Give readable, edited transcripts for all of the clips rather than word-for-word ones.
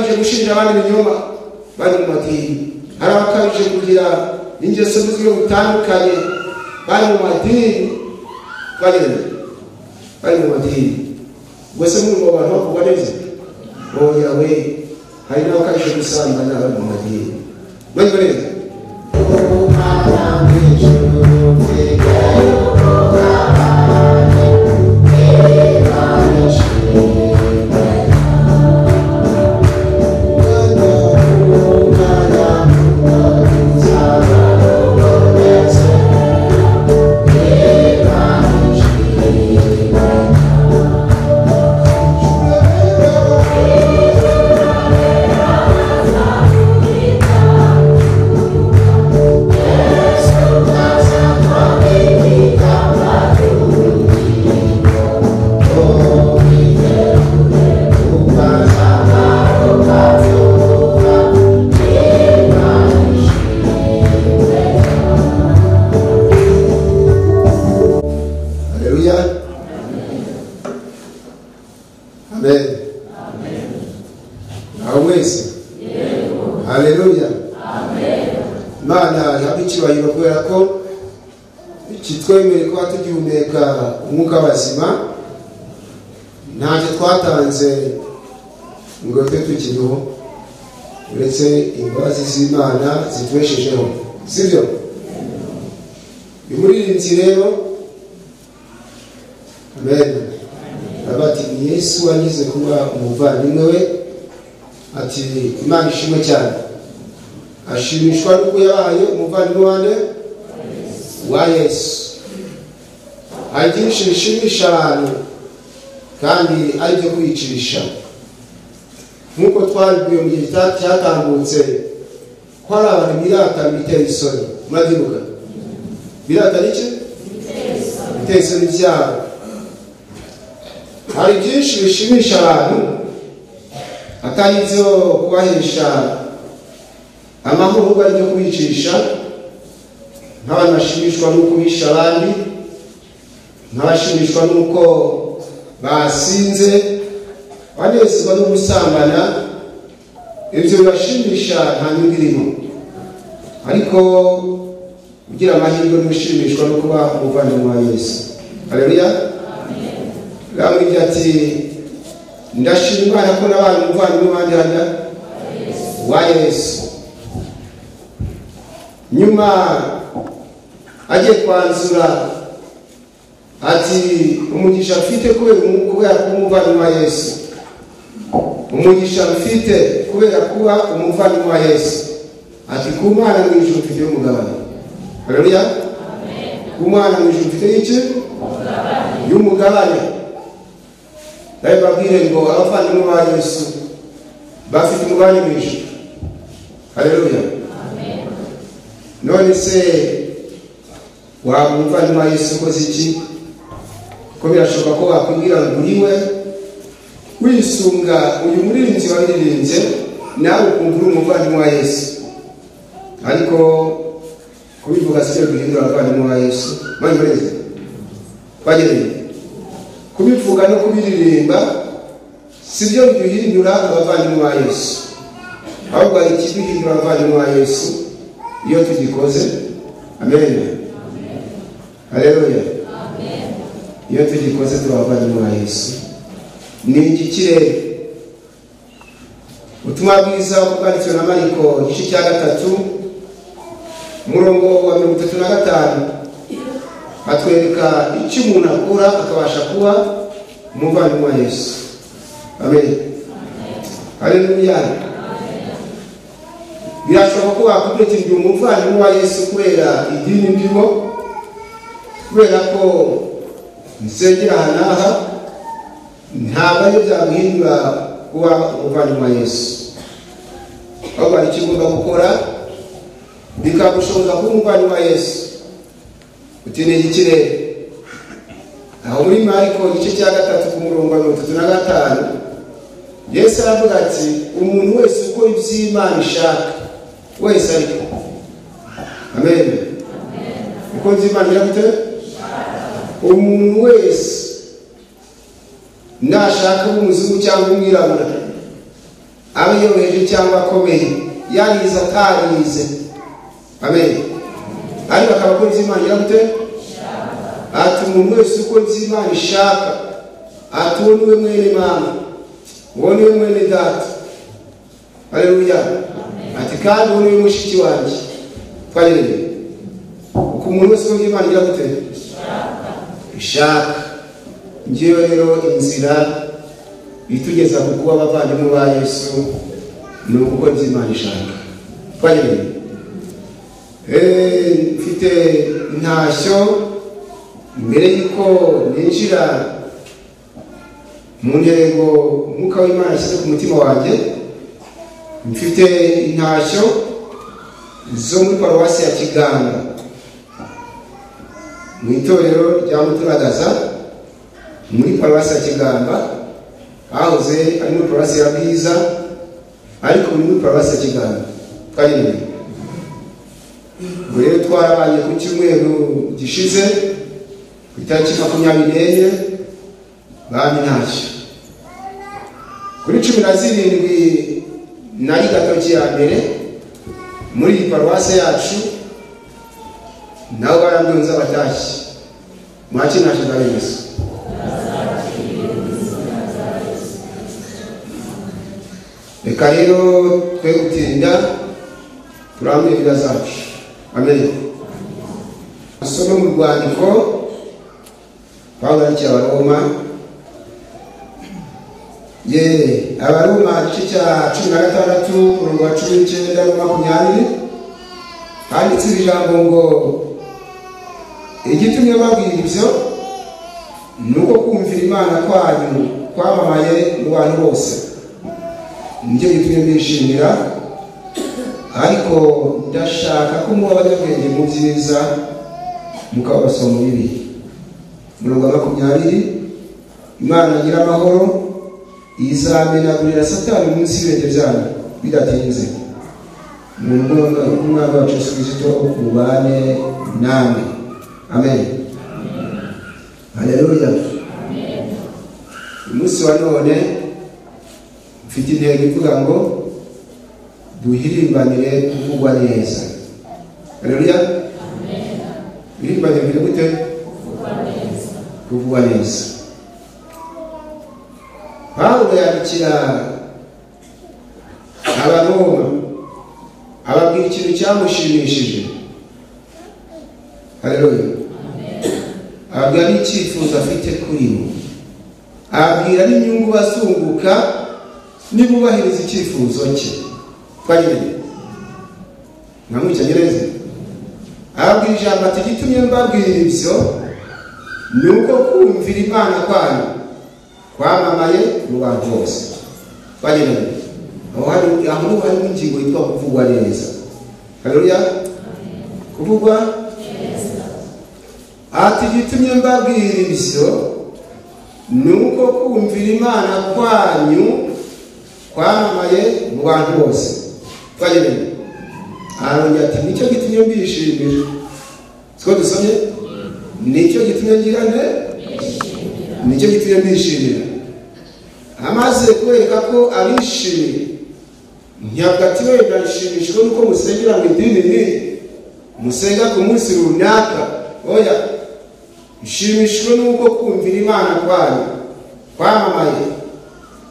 abakabije gushinja abandi ibinyoma bari mu madini, hari abakabije kugira ingeso z'uburyo butandukanye bari mu madini, bari mu madini. Ubwo se muri abo bantu bavugwa neza? Oya we, hari n'abakabije gusambana bari mu madini. Mwumva neza? Kitwemere kuba tugihumeka umwuka w'abazima, ntacyo twatanze ngo tube tukiriho uretse imbabazi z'Imana zitubeshejeho, sibyo? Umuririmbyi rero, amen, ati ni Yesu wangize kuba umuvandimwe we, ati Imana ishimwe cyane, ashimishwa n'uko yabaye umuvandimwe wande wa Yesu. Hari byinshi bishimisha abantu kandi ari byo kwicisha, nk'uko twabibwiwe mu gihe cyatambutse ko hari abantu birata bitera isoni. Murabyibuka? Birata iki? Bitera isoni byabo. Hari byinshi bishimisha abantu atari ibyo kubahesha amahoro, ahubwo ari byo kubicisha, nk'abantu bashimishwa n'uko bisha abandi, nk'abashimishwa n'uko basinze, banezezwa no gusambana. Ibyo bibashimisha nta nyungu irimo, ariko ugira amahirwe n'ushimishwa no kuba umuvandimwe wa Yesu. Haleluya. Aramubwira ati ndashima Imana ko nabaye umuvandimwe wanjye wa Yesu. Nyuma agiye kwanzura ati umugisha mfite kubera kuba umuvandimwe wa Yesu, umugisha mfite kubera kuba umuvandimwe wa Yesu, ati ku Mana mu ijuru mfite umugabane. Haleluya. Ku Mana mu ijuru mfite iki? Y'umugabane. Ndababwire ngo abavandimwe ba Yesu bafite umugabane mu ijuru. Haleluya. None se waba umuvandimwe wa Yesu ukoze iki? Ko birashoboka ko wakwibwira ngo uriwe wisunga uyu muririmbyi waririmbye, nawe ukumva uri umuvandimwe wa Yesu. Ariko kubivuga si byo guhindura abavandimwe ba Yesu. Mwanyureze bagereye kubivuga no kubiririmba si byo bihindura abavandimwe ba Yesu, ahubwo hari ikibihindura abavandimwe ba Yesu iyo tugikoze. Amen. Haleluya. Iyo tugikoze tuba abavandimwe ba Yesu. Ni igiki rero? Ubutumwa bwiza bwanditswe na Mariko igice cya 3 umurongo wa 35 atwereka icyo umuntu akora akabasha kuba umuvandimwe wa Yesu. Amen. Haleluya. Birashoboka ko wakubwira uti ndi umuvandimwe wa Yesu kubera idini ndimo, kubera ko nsengera aha n'aha, ntabwo aribyo byaguhindura kuba umuvandimwe wa Yesu. Ahubwo hari icyo ugomba gukora bikagushoboza kuba umuvandimwe wa Yesu. Uti ni igiki rero? Aho muri Mariko igice cya 3 ku murongo wa 35 Yesu aravuga ati umuntu wese ukora iby'Imana ishaka wese ariko. Amen. Uko iby'Imana ishaka, umuntu wese nashaka umuzungu cyangwa umwirabura, Abe yoroheje cyangwa akomeye, yarize atarize. Amen. Ariko akaba akora ibyo Imana igira gute? Ati umuntu wese ukora ibyo Imana ishaka, ati uwo niwe mwene mama, uwo niwe mwene data. Haleluya. Ati kandi uwo niwe mushiki wanjye. Twagereye. Uko umuntu wese ukora ibyo Imana igira gute? Ishaka. Ngewe rero inzira itugeza ku kuba abavandimwe ba Yesu ni ugukora ibyo Imana ishaka. Twagereye. Mfite intashyo mbere y'uko ninjira mu ntego Umwuka w'Imana yashyize ku mutima wanjye. Mfite intashyo zo muri paruwasi ya Kiganda mu itorero rya Muturagaza, muri paruwasi ya Kigamba, hahoze ari muri paruwasi ya Bwiza, ariko muri paruwasi ya Kigamba. Twagereye. Ubwo rero twarabanye ku cyumweru gishize ku itariki 24 bampa intashyo. Kuri 17 nari gatoki ya mbere muri iyi paruwasi yacu, nabo barambwira batashye. Mwakire intashyo za Yesu. Reka rero twe gutinda, turambure Bibiliya zacu. Amen. Asome mu rwandiko Pawulo yandikiye Abaroma. Abaroma igice cya 16 umurongo wa 19 na 20, handitse ijambo ngo igitumye babwira ibyo ni uko kumvira Imana kwanyu kwamamaye mu bantu bose, nicyo gitumye mbishimira, ariko ndashaka ko muba abanyabwenge mu byiza mukaba abaswa mu bibi. Umurongo wa 20, Imana nyiramahoro izamenagurira Satani munsi y'ibirenge byanyu bidatinze. Mu Mwami wacu Yesu Kristo ubane namwe. Amen. Haleluya. Umunsi wa none mfite intego ivuga ngo duhirimbanire kuvugwa neza. Haleluya. Duhirimbanire gute? Kuvugwa neza. Pawulo yandikira Abaroma ababwira ikintu cyamushimishije. Haleluya. Ababwira n'icyifuzo afite kuri bo, ababwira n'inyungu bazunguka nibubahiriza icyifuzo cye. Twagereye. Mwamwica neza. Ababwira ijambo ati igitumye mbabwira ibyo ni uko kumvira Imana kwanyu kwamamaye mu bantu bose. Twagereye. Aho harimo ingingo yitwa kuvugwa neza. Haleluya. Kuvugwa neza. Ati igitumye mbabwira ibyo ni uko kumvira Imana kwanyu kwamamaye mu bantu bose. Twagereye. Arongera ati nicyo gitumye mbishimira. Siko dusomye? Nicyo gitumye ngira nde? Nicyo gitumye mbishimira. Amaze kwereka ko abishimiye, ntabwo ati wenda nshimishijwe nuko musengera mu idini ni musenga ku munsi runaka. Oya, nshimishijwe nuko kumvira Imana kwanyu kwamamaye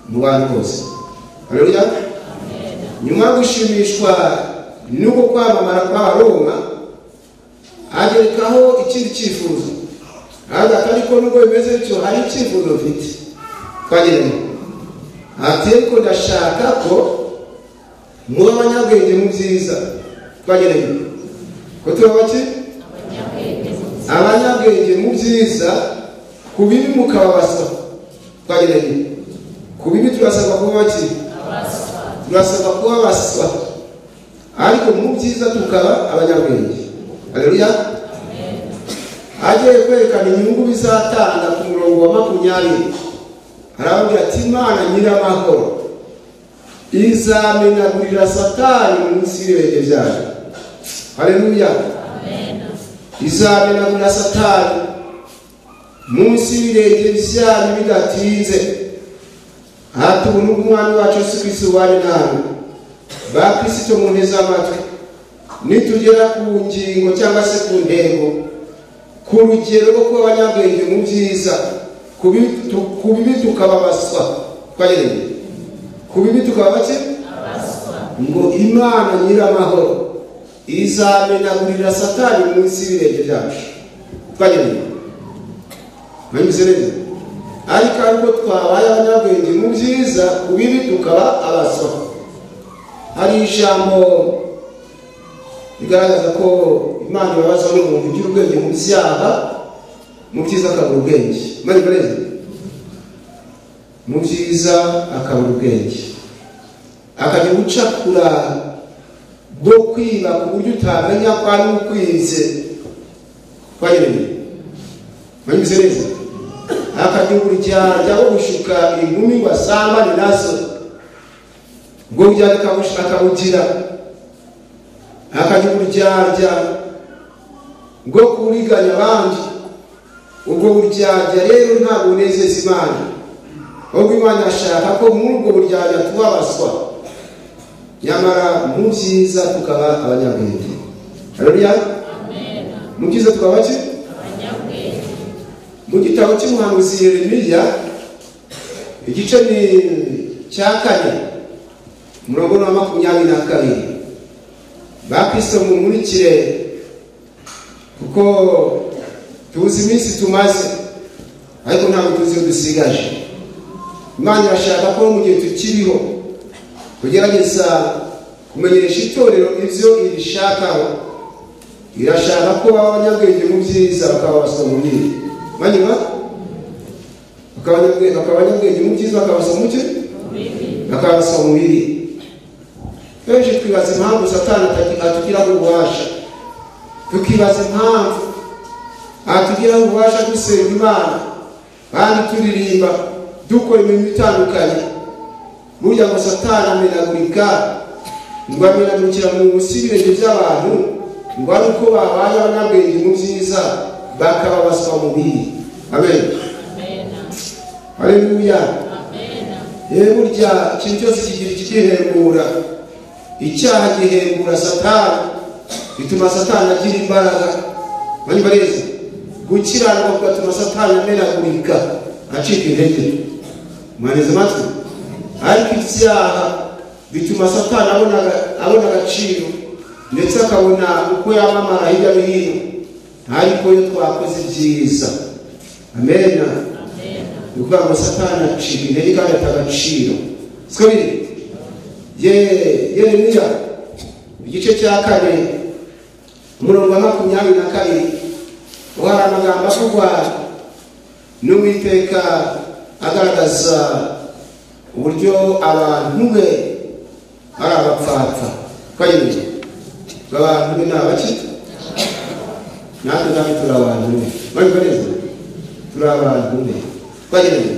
mu bantu bose. Haleluya. Nyuma yo gushimishwa nuko kwamamara kw'Abaroma, agerekaho ikindi cyifuzo. Ariko nubwo bimeze bityo hari icyifuzo mfite. Twagereye. Ati ariko ndashaka ko muba abanyabwenge mu byiza. Twagereye. Ko tuba baki? Abanyabwenge mu byiza, ku bibi mukaba abaswa. Twagereye. Ku bibi turasabwa kuba baki? Turasabwa kuba abaswa. Ariko mu byiza tukaba abanyabwenge. Haleluya. Agiye kwerekana inyungu bizatanga ku murongo wa 20, arababwira ati Imana nyiramahoro izamenagurira Satani munsi y'ibirenge byanyu. Haleluya. Izamenagurira Satani munsi y'ibirenge byanyu bidatinze. Ati ubuntu bw'Umwami wacu Yesu Kristo bubane namwe. Ba Kristo munteze amatwi, nitugera ku ngingo cyangwa se ku ntego, ku rugero rwo kuba abanyabwenge mu byiza, ku bibi tukaba abaswa. Twagereye ku bibi tukaba bake, ngo Imana nyiramahoro izamenagurira Satani munsi y'ibirenge byacu. Twagereye mwanyuze neza. Ariko ariko twabaye abanyabwenge mu byiza, ku bibi tukaba abaswa. Hari ijambo rigaragaza ko Imana ibabaza n'umuntu ugira ubwenge mu byaha, mu byiza akabura ubwenge. Mwanyuze neza, mu byiza akabura ubwenge, akajya gucakura bwo kwiba ku buryo utamenya ko ari ukwibye. Twagereye mwanyuze neza. Akagira uburyarya bwo gushuka inkumi ngo asambane nazo, ubwo buryarya akabugira. Akagira uburyarya bwo kuriganya abandi, ubwo buryarya rero ntabwo bunezeza Imana. Ahubwo Imana ashaka ko muri ubwo buryarya tuba abaswa, nyamara mu byiza tukaba abanyabwenge. Haleluya. Mu byiza tukaba bake. Mu gitabo cy'umuhanuzi Yeremiya igice ni cya 4 umurongo wa 22. Ba Kristo mumurikire, kuko tuzi iminsi tumaze ariko ntabwo tuzi iyo dusigaje. Imana irashaka ko mu gihe tukiriho tugerageza kumenyesha itorero ibyo irishakaho. Irashaka ko baba abanyabwenge mu byiza bakaba abaswa mu bibi. Manyuma bakaba abanyabwenge mu byiza bakaba abaswa mu bakaba abaswa mu bibi. Kenshi twibaza impamvu Satani atugiraho ububasha, tukibaza impamvu atugiraho ububasha dusenga Imana kandi turirimba dukora imirimo itandukanye. Burya ngo Satani amenagurika, ngo amenagurikira munsi y'ibirenge by'abantu, ngo ari uko babaye abanyabwenge mu byiza bakaba abaswa mu bibi. Amen. Haleluya. Amen. Burya ikintu cyose kigira ikigihembura. Icyaha gihembura Satani, bituma Satani agira imbaraga. Mwanyumva neza? Gukiranuka kugatuma Satani amenagurika, acika intege. Mwaneze amatwi? Ariko icyaha bituma Satani abona agaciro, ndetse akabona uko yamamara hirya no hino. Ariko iyo twakoze ibyiza, amen, ni ukuvuga ngo Satani acika intege kandi ata agaciro. Siko biri? Yeremiya igice cya 4 umurongo wa 22, hari amagambo avugwa n'Uwiteka agaragaza uburyo abantu be ari abapfapfa. Twagereye abantu be ni abaki? Natwe natwe turi abantu be. Mwanyumva neza? Turi abantu be. Twagereye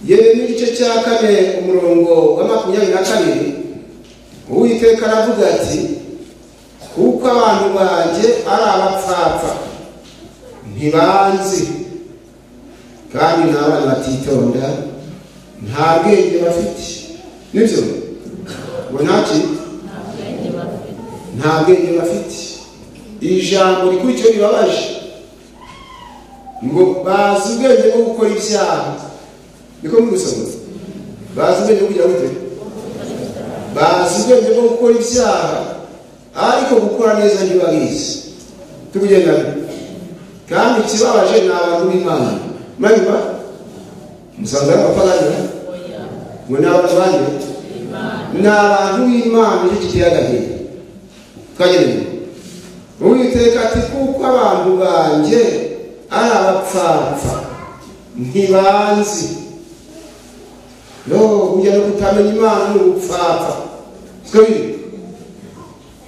Yeremiya igice cya 4 umurongo wa 22, Uwiteka aravuga ati kuko abantu banjye ari abapfapfa ntibanzi, kandi n'abana batitonda, nta bwenge bafite. Nibyo? Ngo ntaki? Nta bwenge bafite. Ijambo rikurikiyeho ribabaje, ngo bazi ubwenge bwo gukora ibyaha. Niko muri gusoma? Bazi ubwenge bwo kugira gute? Bazi ubwenge bwo gukora ibyaha, ariko gukora neza ntibabizi. Tukugendana. Kandi ikibabaje ni abantu b'Imana. Muranyumva? Musanze ari abapagani? Ngo ni abantu bande? Ni abantu b'Imana. Nicyo giteye agahinda. Twagereye. Uwiteka ati kuko abantu banjye ari abapfapfa ntibanzi. No, burya no kutamenya Imana ni ubupfapfa. Siko biri?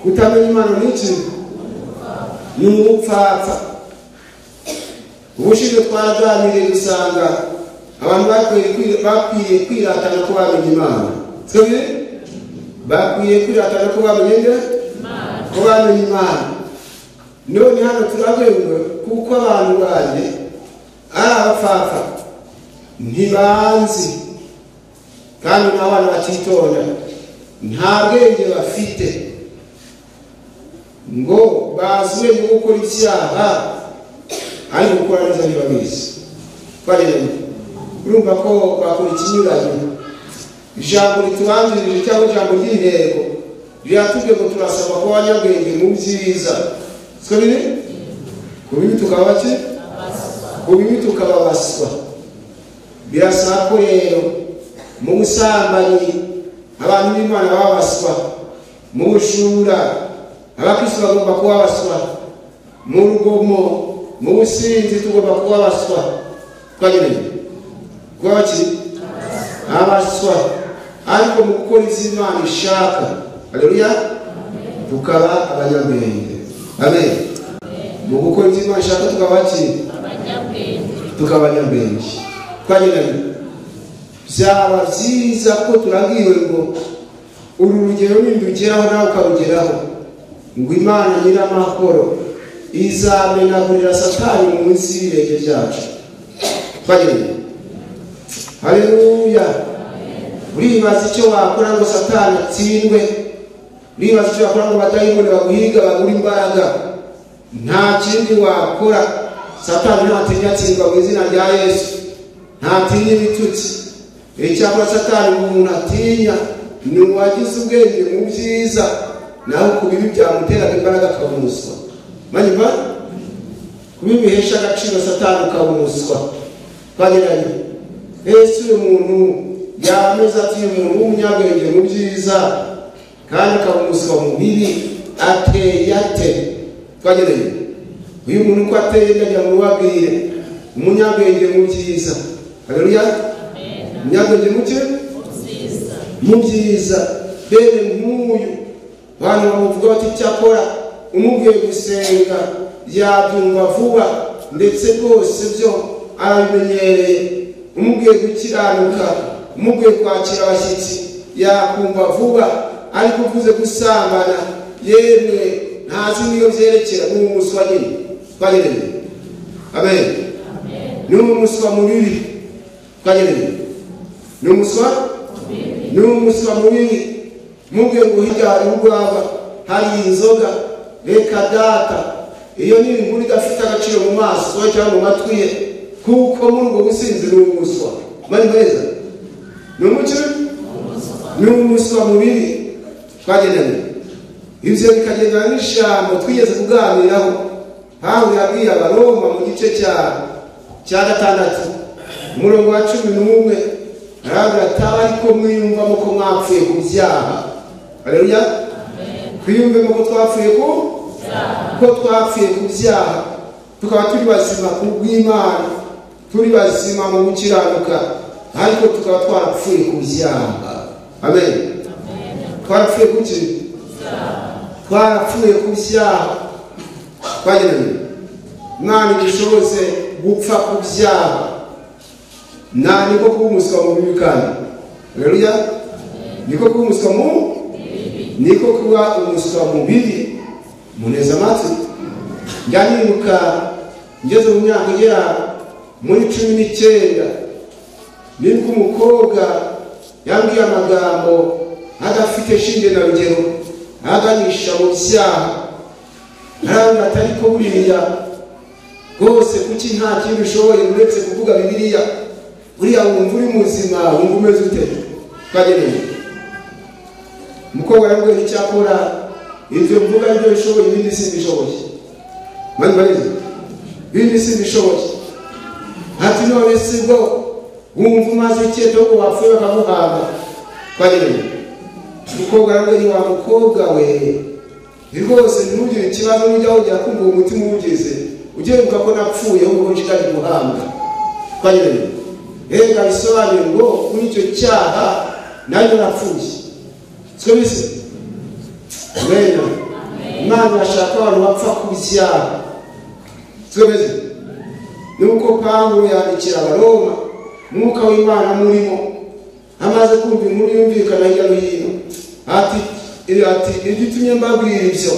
Kutamenya Imana ni iki? Ni ubupfapfa. Ubushize twaraganiriye dusanga abantu bakwiye kwiratana ko bamenye Imana. Siko biri? Bakwiye kwiratana ko bamenye nde? Ko bamenye Imana. None hano turavuga kuko abantu banjye ari abapfapfa ntibanzi. Kandi n'abana batitonda, nta bwenge bafite ngo bazi ubwenge bwo gukora icyaha, ariko gukora neza ntibabizi. Twagendanye, urumva ko bakora ikinyuranyo. Ijambo ritubanjirije cyangwa ijambo ry'intego riratubwiye ngo turasaba kuba abanyabwenge mu byiza, siko biri? Ku bibi tukaba bake, ku bibi tukaba abaswa. Birasaba ko rero mu busambanyi abantu b'Imana baba abaswa, mu bujura abakristo bagomba kuba abaswa, mu rugomo, mu businzi tugomba kuba abaswa. Twagendanye kuba baki? Abaswa. Ariko mu gukora ibyo Imana ishaka, haleluya, tukaba abanyabwenge. Amen. Mu gukora ibyo Imana ishaka tukaba baki? Tukaba abanyabwenge. Twagendanye, byaba byiza ko turabwiwe ngo uru rugero nindugeraho nawe ukarugeraho, ngo Imana nyiramahoro izamenagurira Satani munsi y'ibirenge byacu. Twagendanye, haleluya. Uribaza icyo wakora ngo Satani atsindwe? Uribaza icyo wakora ngo abadayimoni baguhiga bagure imbaraga? Nta kindi wakora. Satani ntatinya atsindwa mu izina rya Yesu, ntatinya ibitutsi. Icyakora Satani umuntu atinya ni uwagize ubwenge mu byiza, naho ku bibi byamuteraga imbaraga akaba umuswa. Manyumva? Ku bibi bihesha agaciro Satani ukaba umuswa. Twageranye, ese uyu muntu yameze ati uyu muntu w'umunyabwenge mu byiza kandi akaba umuswa mu bibi ateye ate? Twageranye, uyu muntu uko ateye ndagira ngo mubabwire, umunyabwenge mu byiza, haleluya, umunyabwenge mu byiza, bene nk'uyu abantu bamuvuga bati icyakora umubwiye gusenga yabyumva vuba, ndetse rwose byo arabimenyereye. Umubwiye gukiranuka, umubwiye kwakira abashyitsi yakumva vuba, ariko uvuze gusambana yemwe ntazi niyo byerekera, ni umuswa nyine. Twagereye, amen. Ni umuswa mubibi. Twagereye, ni umuswa, ni umuswa mubibi. Mubwiye ngo hirya hari urwagwa, hari inzoga, reka data, iyo ni inkuru idafite agaciro mu maso cyangwa mu matwi ye, kuko muri ubwo businzi ni umuswa. Mani neza, ni umuki? Ni umuswa mubibi. Twagendanye, ibyo bikagendana n'ijambo twigeze kuganiraho. Pawulo yabwiye Abaroma mu gice cya 6 umurongo wa 11, aravuga ati ariko mwiyumvamo ko mwapfuye ku byaha. Haleluya, twiyumvemo ko twapfuye ko twapfuye ku byaha, tukaba turi bazima ku bw'Imana, turi bazima mu gukiranuka, ariko tukaba twarapfuye ku byaha. Amen. Twarapfuye ku ki? Twarapfuye ku byaha. Twageranye, Imana idushoboze gupfa ku byaha, nta niko kuba umuswa mu bibi kandi. Haleluya, niko kuba umuswa mu niko kuba umuswa mu bibi. Muneza amatwi, njya nibuka ngeze mu myaka igera muri 19, nibwo umukobwa yambwiye amagambo adafite shinge na rugero, aganisha mu byaha. Arambwira ati ariko buriya rwose kuki nta kindi ushoboye uretse kuvuga Bibiliya? Buriya wumva uri muzima, wumva umeze ute? Twagereye, umukobwa yarambwiye icyakora ibyo mvuga nibyo bishoboye, ibindi simbishoboye. Mani ibindi simbishoboye. Ati none si bwo wumva umaze icyeto ngo wapfuye bakaguhamba? Twagereye, umukobwa arambwira wa mukobwa we rwose ntugire ikibazo, nujya wongera kumva uwo mutima uwugize ujye wibuka ko napfuye ahubwo nshikari guhambwa. Twagereye, reka bisobanure ngo kuri icyo cyaha nanjye napfuye. Siko bise? Amen. Imana irashaka abantu bapfa ku byaha. Siko bise? Nuko Pawulo yandikira Abaroma, Mwuka w'Imana murimo, amaze kumva inkuru yumvikana hirya no hino, ati igitumye mbabwira ibyo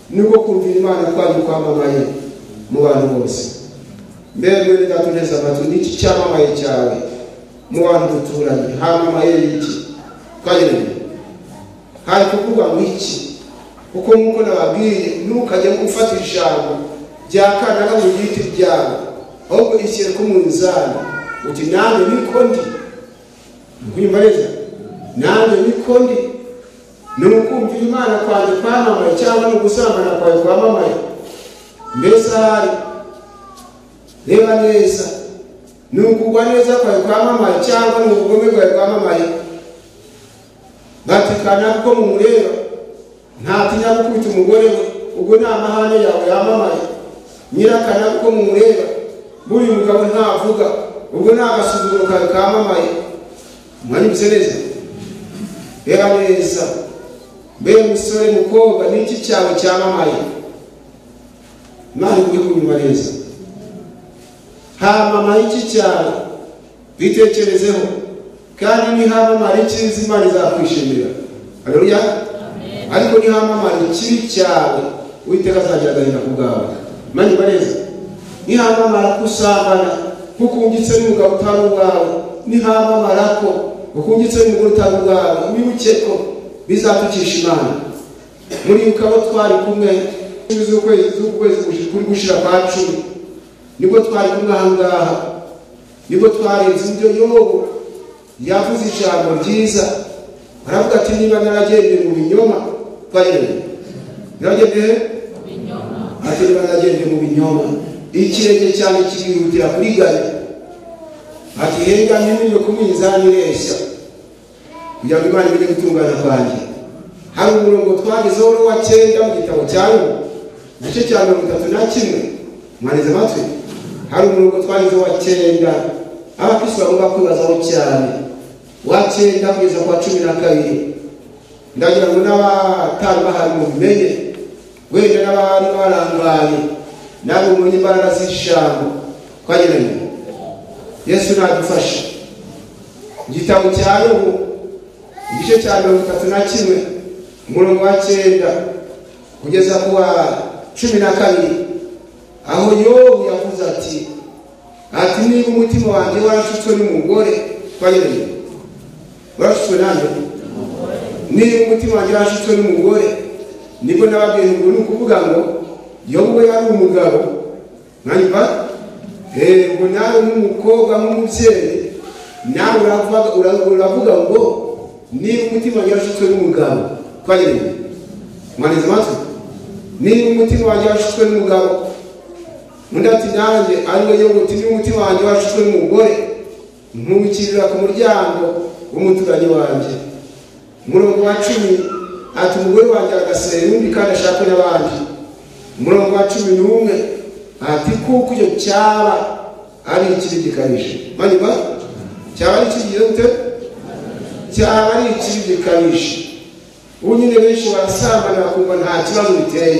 niko kumvira Imana kwanyu kwamamaye mu bantu bose. Mbega mwene data uneze amatwi, n'iki cyamamaye cyawe? Mu bantu duturanye hamamaye iki? Twagereye hari kuvuga ngo iki? Kuko nk'uko nababwiye, ntukajye gufata ijambo rya kanaka ngo uryite iryawe, ahubwo ishyire ku munzani uti nanjye niko ndi. Nkunyumva neza? Nanjye niko ndi. Ni ukumvira Imana kwanjye kwamamaye cyangwa ni ugusambana kwawe kwamamaye? Mbese ahari reba neza, ni ukugwa neza kwawe kwamamaye cyangwa ni ubugome bwawe bwamamaye? Batikana kuko mumureba ntatinya gukubita umugore we, ubwo ni amahane yawe yamamaye. Nyirakana kuko mumureba buri mugabo ntavuga, ubwo ni agasuzuguro kawe kamamaye. Mwanyumvise neza? Reba neza, mbe musore mukobwa, ni iki cyawe cyamamaye? Imana iguhe kunyumva neza. Hamamaye iki cyawe? Bitekerezeho. Kandi nihamamara icyiza, Imana izakwishimira. Haleluya. Ariko nihamamara ikibi cyawe, Uwiteka azagira agahinda ku bwawe. Mwanyumva neza? Nihamamara ko usambana, kuko ukungitse n'umugabo utari uwawe, nihamamara ko ukungitse n'umugore utari uwawe, wibuke ko bizatukisha Imana. Muribuka abo twari kumwe z'ukwezi kuri gushira kwa 10, nibwo twari kumwe aha ngaha, nibwo twarenze ibyo. Yobu yavuze ijambo ryiza, aravuga ati niba naragendeye mu binyoma, twagendeye naragendeye ati niba naragendeye mu binyoma, ikirenge cyane kirihutira kuriganya, ati henga ntiminye ku minzani ireshya kugira ngo Imana imenye gutungana kwanjye. Hari umurongo twagezeho wa 9 mu gitabo cya Yobu, igice cya 31. Mwanize amatwi. Hari umurongo twagezeho wa 9, abakristo bagomba kwibazaho cyane, wa 9 kugeza kwa 12. Ndagira ngo n'abatari bahari mubimenye, wenda n'abari barangaye nabo mumenye imbaraga z'ijambo twageranye. Yesu nadufashe. Igitabo cya Yobu igice cya 31 umurongo wa 9 kugeza ku wa 12, aho Yobu yavuze ati niba umutima wanjye warashutswe n'umugore, twageranye warashutswe nande? Niba umutima wanjye warashutswe n'umugore, nibwo nababwiye ngo ni ukuvuga ngo Yobu we yari umugabo, mwanyumva? Ngo nawe nk'umukobwa nk'umubyeyi nawe uravuga ngo niba umutima wanjye warashutswe n'umugabo, twageranye mwanize amatwi. Niba umutima wanjye warashutswe n'umugabo, undi ati nanjye ariwe Yobu ati niba umutima wanjye warashutswe n'umugore, nkubikirira ku muryango w'umuturanyi wanjye. Umurongo wa 10 ati umugore wanjye agasera undi kandi ashakwe n'abandi. Umurongo wa 11 ati kuko icyo cyaba ari ikibi gikabije. Mwanyumva? Cyaba ari ikibi gute? Cyaba ari ikibi gikabije. Ubu nyine benshi barasambana bakumva nta kibazo biteye,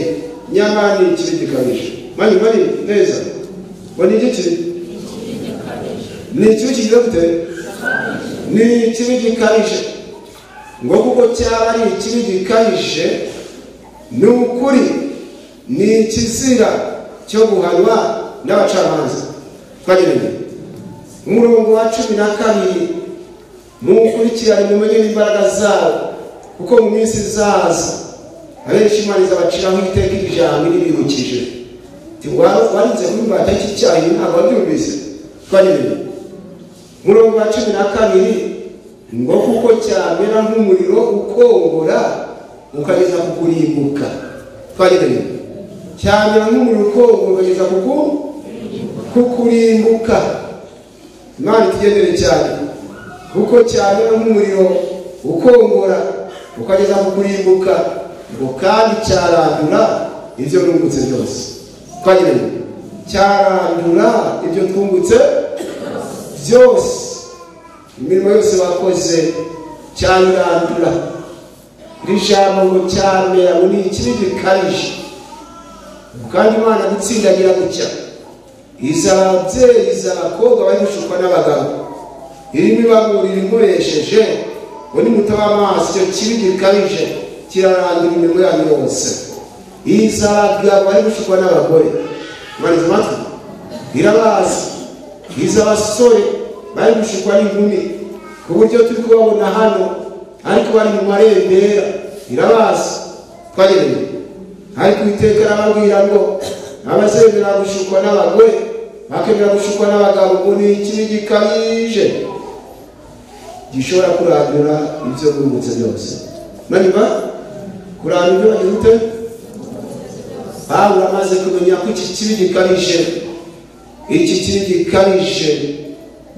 nyamara ni ikibi gikabije. Mwanyumva neza? Ngo ni iki? Ni ikibi kigize gute? Ni ikibi gikabije. Ngo kuko cyaba ari ikibi gikabije, ni ukuri ni ikizira cyo guhanwa n'abacamanza. Twagereye umurongo wa 12, mukurikirane mumenye n'imbaraga zawo, kuko mu minsi izaza abenshi Imana izabaciraho iteka ijambo ribibukije. Warinze kumbata iki cyaha ntabwo wabyumvise. Twagereye umurongo wa 12, ngo kuko cyamera nk'umuriro ukongora ukageza ku kurimbuka. Twagereye cyamera nk'umuriro ukongora ukageza ku kurimbuka. Imana itugendere cyane, kuko cyamera nk'umuriro ukongora ukageza ku kurimbuka, ngo kandi cyarandura ibyo nungutse byose. Twagereye cyarandura ibyo twungutse byose, imirimo yose wakoze cyarandura. Iri jambo ngo cyamera ngo ni ikibi gikabije. Kandi Imana gutsindagira gutya, izababyeyi izabakobwa bari gushukwa n'abagabo, irimo ibaburira inkoresheje ngo nimutaba amaso icyo kibi gikabije kirarandura imirimo yanyu yose. Izabagabo bari gushukwa n'abagore, mwarize amatwi, irabazi. Izabasore bari gushukwa n'inkumi ku buryo turi kubabona hano ariko bari mu marembera irabazi twagereye. Ariko Uwiteka arababwira ngo abazemera gushukwa n'abagore bakemera gushukwa n'abagabo ngo ni ikibi gikabije gishobora kurandura ibyo bungutse byose. Manyuma kurandura ibyo bagize ute? Pawulo amaze kumenya ko iki kibi gikabije, iki kibi gikabije,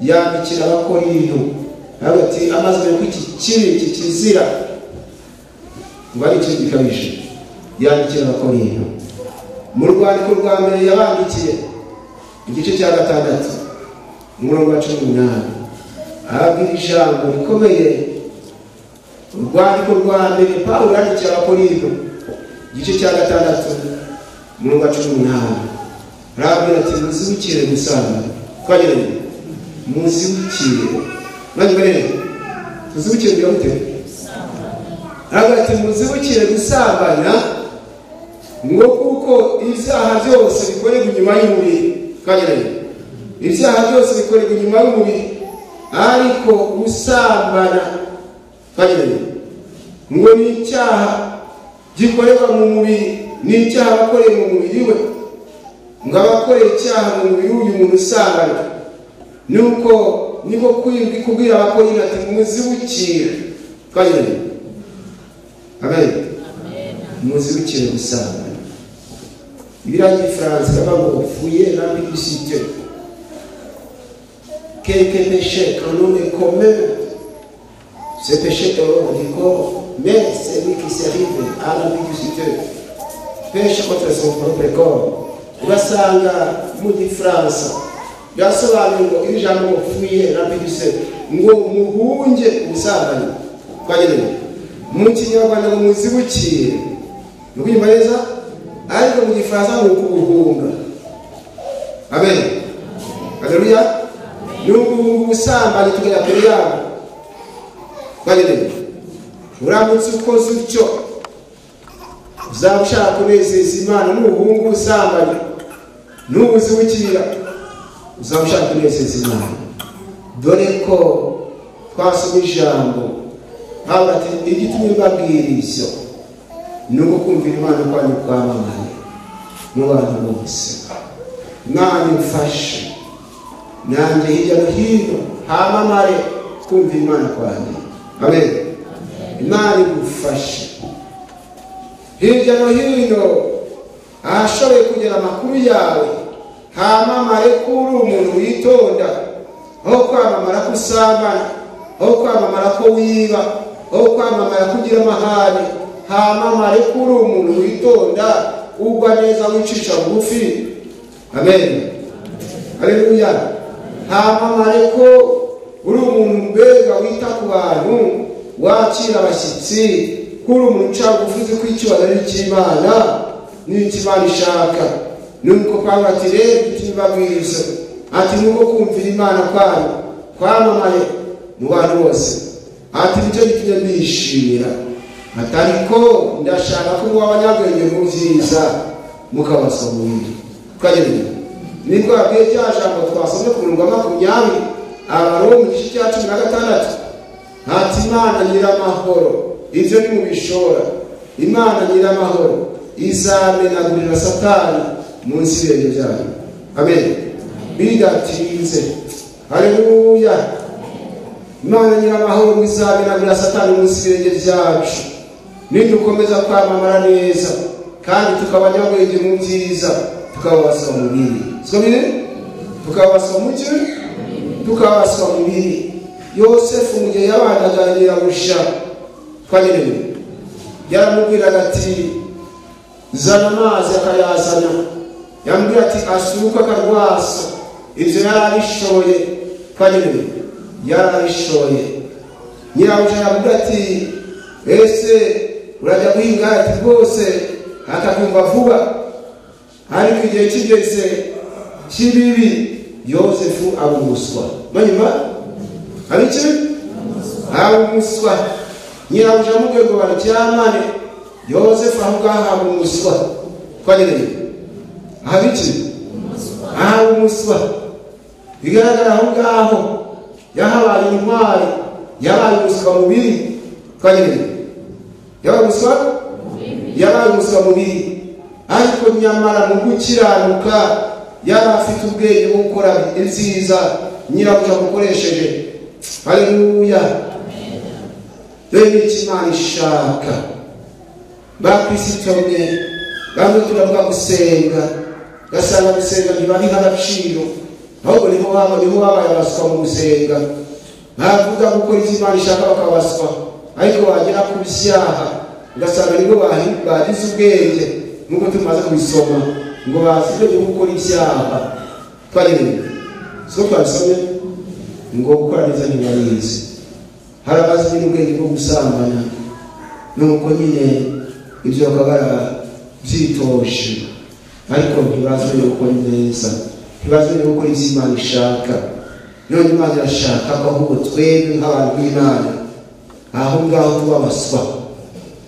yandikira Abakorinto ati amaze kumenya ko iki kibi, iki kizira ngo ari ikibi gikabije, yandikira Abakorinto mu rwandiko rwa mbere yabandikiye igice cya 6 umurongo wa 18 ababwira ijambo rikomeye. Urwandiko rwa mbere Pawulo yandikiye Abakorinto igice cya 6 umurongo wa 18 arababwira ati muzibukire gusambana. Twagereye muzibukire, mwagereye tuzibukire kugira gute? Arababwira ati muzibukire gusambana ngo kuko ibyaha byose bikorerwa inyuma y'umubiri. Twagereye ibyaha byose bikorerwa inyuma y'umubiri, ariko gusambana twagereye ngo ni icyaha gikorerwa mu mubiri, ni icyaha abakoreye mu mubiri we, ngo abakoreye icyaha mu mubiri w'uyu muntu usambana. Nuko niko kubwira Abakorinto ati muzibukire. Twagereye amen, muzibukire gusambana. Ibira ry'igifaransa baravuga ngo fuyez l'impudicité. Quelque péché qu'un homme commet, ce péché est hors du corps, mais celui qui se rive à l'impudicité pêche contre son propre corps. Ugasanga mu gifaransa byasobanuye ngo iri jambo ngo fuyez l'impudicité, ngo muhunge ubusambanyi. Twagereye mu kinyarwanda ngo muzibukire, ni ukunyumva neza, ariko mu gifaransa ni ukubuhunga. Amen, haleluya. Ni ukubuhunga ubusambanyi tukajya kure yabo. Twagereye uramutse ukoze utyo uzaba ushaka kunezeza Imana. Nuhunga ubusambanyi, nubuzibukira, uzaba ushaka kunezeza Imana. Dore ko twasoma ijambo Pawulo ati igitumye mbabwira ibyo ni uko kumvira Imana kwanyu kwamamaye mu bantu bose. Imana imfashe nanjye hirya no hino hamamare kumvira Imana kwanjye. Amen. Imana igufashe hirya no hino ahashoboye kugera amakuru yawe hamamare ko uri umuntu witonda, aho kwamamara ko usambana, aho kwamamara ko wiba, aho kwamamara ko ugira amahane, hamamare ko uri umuntu witonda, ugwa neza, wicisha bugufi. Amen, haleluya. Hamamare ko uri umuntu mbega wita ku bantu, wakira abashyitsi, ko uri umuntu uca bugufi, uzi ko icyubahiro ari icy'Imana n'icyo Imana ishaka. Nuko Pawulo ati rero igitumye mbabwira ati nuko kumvira Imana kwanyu kwamamaye mu bantu bose, ati nicyo gitumye mbishimira, ati ariko ndashaka ko muba abanyabwenge mu byiza mukabaswa mu bibi. Twagereye nibwo babwiye rya jambo twasomye ku murongo wa 20 Abaroma mu gice cya 16 ati Imana nyiramahoro, ibyo nimubishora, Imana nyiramahoro izamenagurira Satani munsi y'ibirenge byanyu. Amen, bidatinze. Haleluya. Imana nyiramahoro izamenagurira Satani munsi y'ibirenge byacu nidukomeza kwamamara neza kandi tukaba abanyabwenge mu byiza, tukababaswa mu bibi. Siko biri? Tukababaswa mu ki? Tukababaswa mu bibi. Yosefu mu gihe yabanaga nyirabuja twagereye yaramubwiraga ati zana amazi, akayazana. Yamubwira ati asuka akarwasa. Ibyo yarabishoboye. Twagereye yarabishoboye. Nyirabuja yamubwira ati ese urajya guhinga? Ati rwose, akakumva vuba. Ariko igihe kigeze cy'ibibi Yosefu aba umuswa. Manyuma aba iki? Aba umuswa. Nyirabuja amubwiye ngo baryamane, Yosefu aho ngaho aba umuswa. Twagereye ahaba iki? Ahaba umuswa. Bigaragara aho ngaho Yahabaye intwari, yabaye umuswa mubiri. Twagereye yabaye umuswa, yabaye umuswa mubiri, ariko nyamara mu gukiranuka yari afite ubwenge bwo gukora ibyiza nyirabuja amukoresheje. Haleluya. Rero icyo Imana ishaka bakristo mwe, bamwe turavuga gusenga, gasanga gusenga ntibabiha agaciro, ahubwo niho babaye abaswa mu gusenga. Bavuga gukora icyo Imana ishaka bakabaswa, ariko bagera ku byaha ugasanga nibwo bagize ubwenge, nk'uko tumaze kubisoma ngo bazi ubwenge bwo gukora ibyaha. Twagereye siko twabisomye ngo gukora neza ntibabizi. Hari abazi n'ubwenge bwo gusambana, nuko nyine ibyo bakaba barabyitoje, ariko ntibazi ubwenge bwo gukora neza, ntibazi ubwenge bwo gukora ibyo Imana ishaka. None Imana irashaka ko ahubwo twebwe nk'abantu b'Imana aho ngaho tuba abaswa,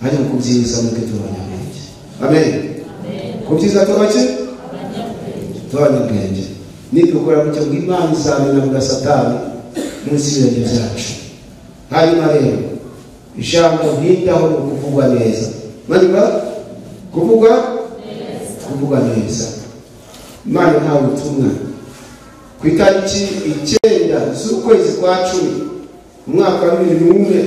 ariko ku byiza mureke tuba abanyabwenge. Amen. Ku byiza tuba ki? Tuba abanyabwenge. Nidukora gutyo ngo Imana izamenagura Satani munsi y'ibirenge byacu. Hanyuma rero ijambo ntindaho ni ukuvugwa neza. Mwanyumva? Kuvugwa neza. Kuvugwa neza. Imana nta butumwa. Ku itariki 9 z'ukwezi kwa 10 umwaka wa 2001,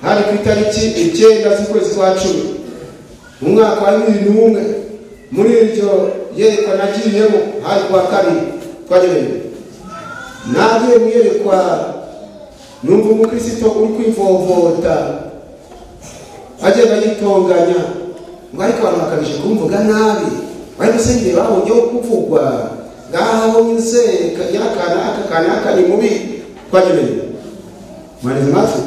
hari ku itariki 9 z'ukwezi kwa 10 umwaka wa 2001, muri iryo yerekwa nagiyemo hari kuwa kabiri twagereye. Nagiye mu yerekwa numva umukristo uri kwivovota agenda yitonganya ngo ariko abantu bakabije kumvuga nabi, bari gusengera babonye kuvugwa ngaho nyuze yakana aka ni mubi. Twagereye mwaneze matwi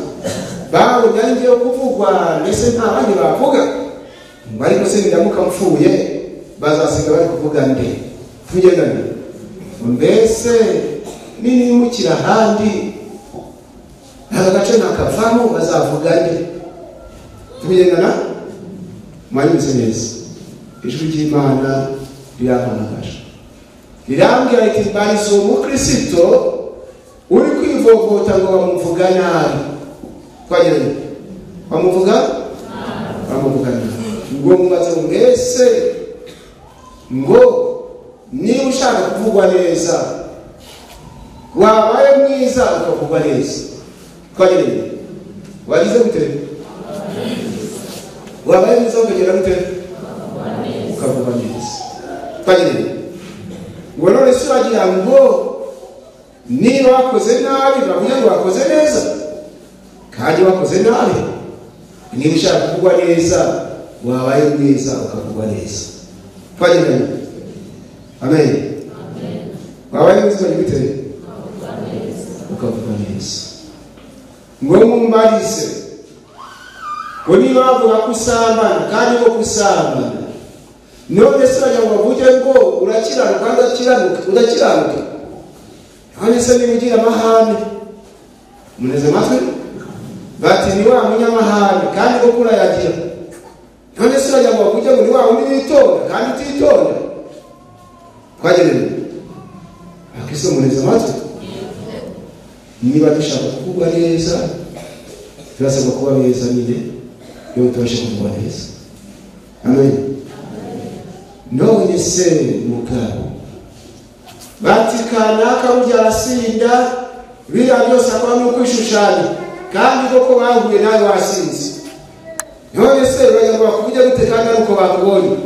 babonye ari ngiye kuvugwa, mbese nta bandi bavuga ngo ariko se ndamuka mfuye bazasiga bari kuvuga nde? Tugendane mbese ninimukira ahandi aka gace nakavamo bazavuga nde? Tugendana mwanyuze neza. Ijwi ry'Imana rirampamagara rirambwira riti mbariza uwo mukristo uri kwivovota ngo bamuvuga nabi. Twageranye bamuvuga nabi, ngo mubaze mbese ngo niba ushaka kuvugwa neza wabaye mwiza ukavugwa neza. Twageranye wagize gute? Wabaye mwiza ukagera gute? Ukavugwa neza. Twageranye ngo none se uragira ngo niba wakoze nabi bavuge ngo wakoze neza, kandi wakoze nabi. Niba ushaka kuvugwa neza wabaye mwiza ukavugwa neza. Twageranye. Amen. Wabaye mwiza gute? Ukavugwa neza. Ngo mumbarize ngo niba bavuga ko usambana kandi ko kusambana, none se bajya ngo bavuge ngo urakiranuka udakiranuka? None se niba ugira amahane, muneze amatwi, bati ni wa munyamahane kandi ko kurayagira. None se bajya ngo bavuge ngo ni wa wundi witonda kandi utitonda? Twagereye akristo muneze amatwi. Niba dushaka kuvugwa neza turasabwa kuba beza nyine iyo tubashe kuvugwa neza. Amen. None se mugabo bati kanaka burya arasinda, biriya byose akora ni ukwishushanya, kandi koko bahuye nawe wasinze. None se bajya ngo bakuvuge gute kandi ari uko bakubonye?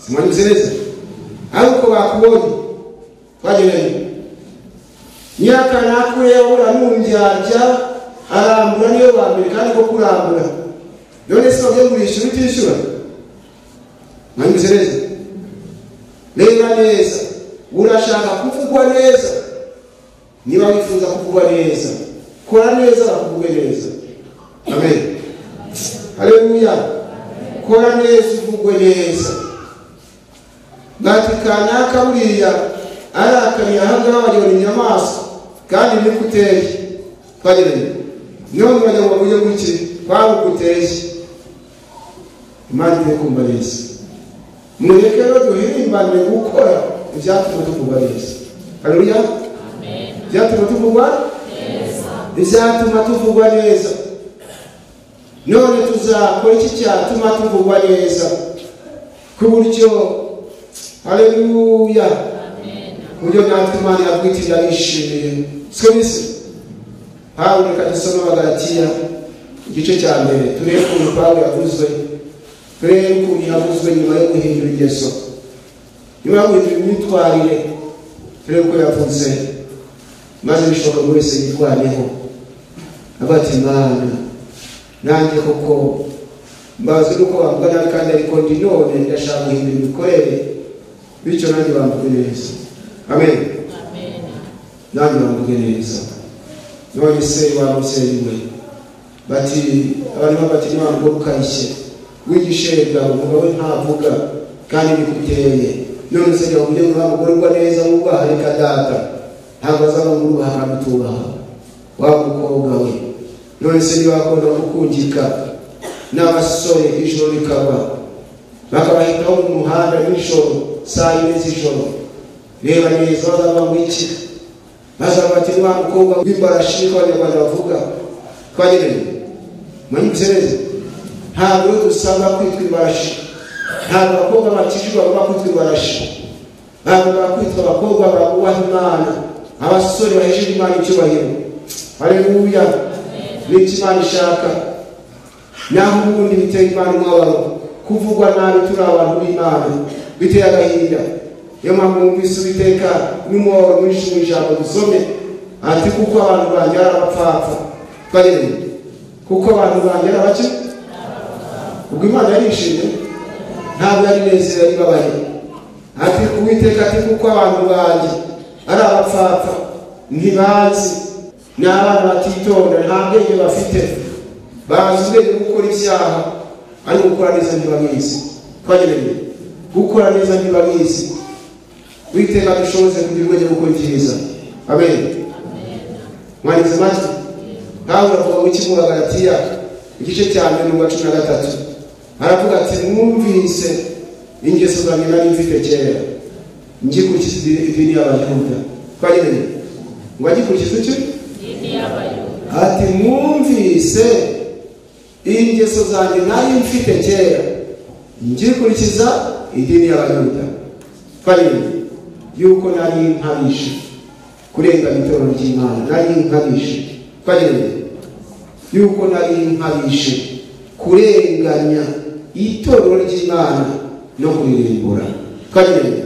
Simwanyuze neza? Ari uko bakubonye. Twagereye nyirakana kureba uranundyarya arambura niyo bambere kandi ko kurambura. None se bagiye kurishyura utishyura? Mwanyuze neza? Reba neza. Urashaka kuvugwa neza? Niba wifuza kuvugwa neza, kora neza bakuvuge neza. Amen. Haleluya. Kora neza uvugwe neza. Bati kanaka buriya arakariye ahangaha wagira inyamaswa kandi niko uteye. Twagereye none bajya ngo bavuge guki kwari ukuteye. Imana igiye kumva neza. Mureke rero duhirimbane gukora ibyatuma tuvugwa neza. Haleluya. Ibyatuma tuvugwa neza, ibyatuma tuvugwa neza. None tuzakora iki cyatuma tuvugwa neza ku buryo, haleluya, ku buryo natwe Imana yavuga iti ndabishimiye. Siko bise? Pawulo, reka dusome Abagalatiya igice cya mbere, turebe ukuntu Pawulo yavuzwe, turebe ukuntu yavuzwe nyuma yo guhindura ingeso, nyuma yo guhindura imyitwarire, turebe uko yavuze, maze bishoboka buri wese yitwaneho avuga ati Imana nanjye koko mbabazwe nuko bamvuga nabi kandi ariko ndi none ndashaka guhindura imikorere, bityo nanjye bamvuge neza. Amen. Nanjye bamvuge neza. None se wa mubyeyi we, bati abantu bati niba mugore ukayishye wigishega umugabo we ntavuga kandi nikuteye, none se jya umugeni wa mugore ugwa neza wubaha, reka data ntabwo azaba ngurubaha akamutubaha wa mukobwa we. None se niba akunda gukungika n'abasore ijoro rikaba bakabahitaho mu muhanda nijoro saa yine z'ijoro, reba neza bazava ngo iki? Bazava bati ni wa mukobwa w'imbarashi, niko Abanyarwanda bavuga. Twagereye mwanyumvise neza? Ntabwo dusabwa kwitwa imbarashi, ntabwo abakobwa bakijijwe bagomba kwitwa imbarashi, bagomba kwitwa abakobwa bubaha Imana, abasore bahesheje Imana icyubahiro. Haleluya. N'icyo Imana ishaka. Naho ubundi biteye Imana umubabaro kuvugwa nabi turi abantu b'Imana, biteye agahinda. Niyo mpamvu wumvise Uwiteka n'umubabaro mwinshi mu ijambo dusome ati kuko abantu banjye ari abapfapfa. Twagereye kuko abantu banjye ari abake. Ubwo Imana yarishimye? Ntabwo yari nezerewe, yari ibabaye. Ati Uwiteka ati kuko abantu banjye ari abapfapfa, ntibazi, ni abana batitonda, nta bwenge bafite, bazi ubwenge bwo gukora ibyaha ariko gukora neza ntibabizi. Twagereye gukora neza ntibabizi. Uwiteka dushoboze kugira ubwenge bwo gukora ibyiza. Amen. Mwanditse amatwi? Pawulo avuga mu kigo Galatiya igice cya mbere umurongo wa 13, aravuga ati mwumvise ingeso zanjye nari mfite kera ngikurikiza idini y'Abayuda. Twagereye ngo agikurikize iki? Idini y'Abayuda. Ati mwumvise ingeso zanjye nari mfite kera ngikurikiza idini y'Abayuda. Twagereye yuko nari nkabije kurenganya itorero ry'Imana, nari nkabije. Twagereye yuko nari nkabije kurenganya itorero ry'Imana no kuririmbura. Twagereye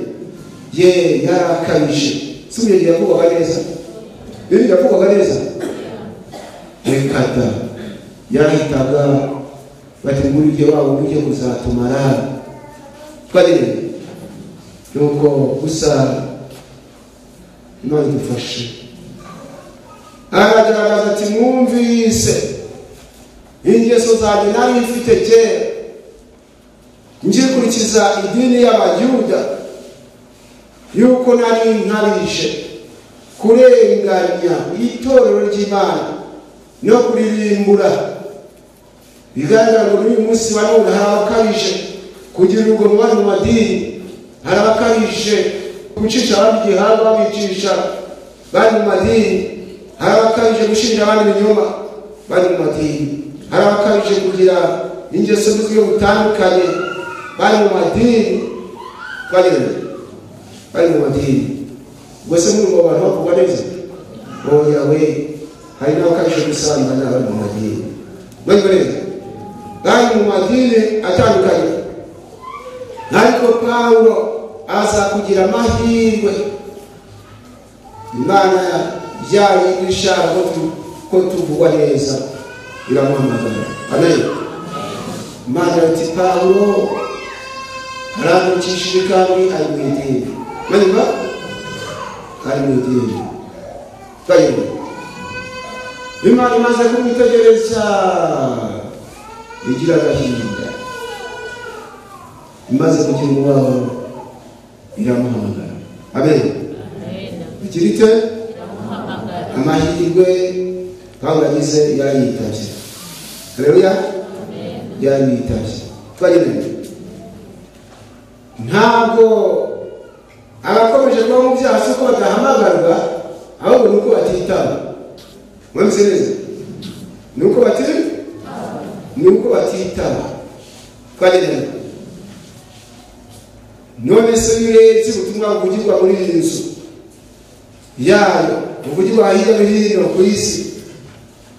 ye yarakabije. Si ibyo yavugwaga neza? Ibyo yavugwaga neza? Reka da, yarahitaga bati muri ibyo wabo ugiye kuzatumara. Twagereye nuko gusa Imana idufashe. Aragaragaza ati mwumvise ingeso zanjye nari mfite kera ngikurikiza idini y'Abayuda, yuko nari nkabije kurenganya itorero ry'Imana no kuririmbura. Bigaragara ngo n'uyu munsi wa none hari abakabije kugira urugomo bari mu madini, hari abakabije gucisha abandi igihanga babicisha bari mu madini, hari abakabije gushinja abandi ibinyoma bari mu madini, hari abakabije kugira ingeso z'uburyo butandukanye bari mu madini. Bari mu madini. Ubwo se muri abo bantu bavugwa neza? Oya we, hari n'abakabije gusambana bari mu madini. Bari neza? Bari mu madini atandukanye. Ariko Pawulo aza kugira amahirwe, Imana yari ishaka ko tuvugwa neza, iramuhamagara. Amen. Imana iti Pawulo aramukishije kandi ari mu idini. Mwumva? Ari mu idini. Twayiwe. Imana imaze kumwitegereza igira agahinda, imaze kugira umubabaro iramuhamagara. Amen. Igira ite? Amahirwe Pawulo agize yarayitabye. Haleluya. Yarayitabye. Twayiwe. Ntabwo abakomeje kuba mu byaha si uko badahamagarwa, Ahubwo ni uko batitaba. Mwumvise neza? Ni uko ni uko batitaba. Twagendana. None se iyo urebye ubutumwa buvugirwa muri iyi nzu yayo, buvugirwa hirya no hino ku isi,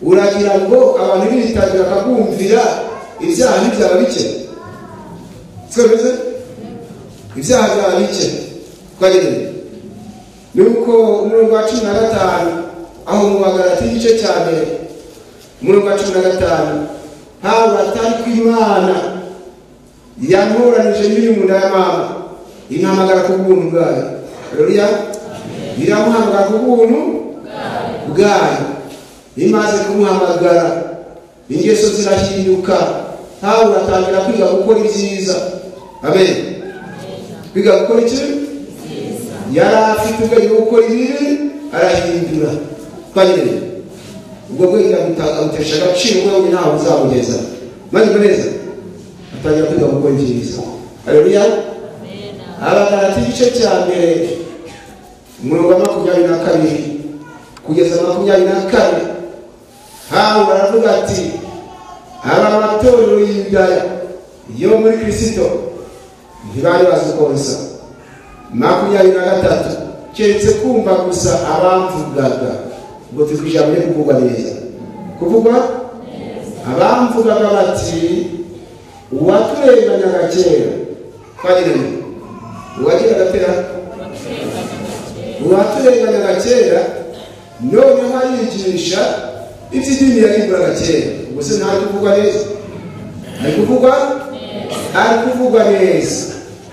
uragira ngo abantu bitabira bakabwumvira, ibyaha ntibyaba bike? Siko bimeze? Ibyaha byaba bike. Twagendana. Ni uko umurongo wa 15 aho mu Bagalati igice cya mbere, umurongo wa 15, Pawulo atari ku Imana yantoranije nkiri mu nda ya mama, impamagara ku buntu bwayo. Haleluya. Iramuhamagara ku buntu bwayo. Imaze kumuhamagara, ingeso zirahinduka. Pawulo atangira kwiga gukora ibyiza. Amen. Kwiga gukora iki? Yari afite ubwenge bwo gukora ibibi, arahindura. Twagendeye. Ubwo bwenge abutesha agaciro, ubwo ntawe uzamugeza. Maze neza atangira kwiga gukora ibyiza. Haleluya. Abagalati igice cya mbere, umurongo wa 22 kugeza 24, Pawulo aravuga ati aba matorero y'Iyudaya yo muri Kristo ntibari bazi uko bisa. 23, keretse kumva gusa abamvugaga. Ubwo turi ku ijambo ryo kuvugwa neza. Kuvugwa abamvugaga bati uwaturenganyaga kera. Twagendanye. Uwagiraga tera uwaturenganyaga kera, noneho arigisha iby'idini yarimburaga kera. Ubwo se ntari kuvugwa neza? Ari kuvugwa? Ari kuvugwa neza.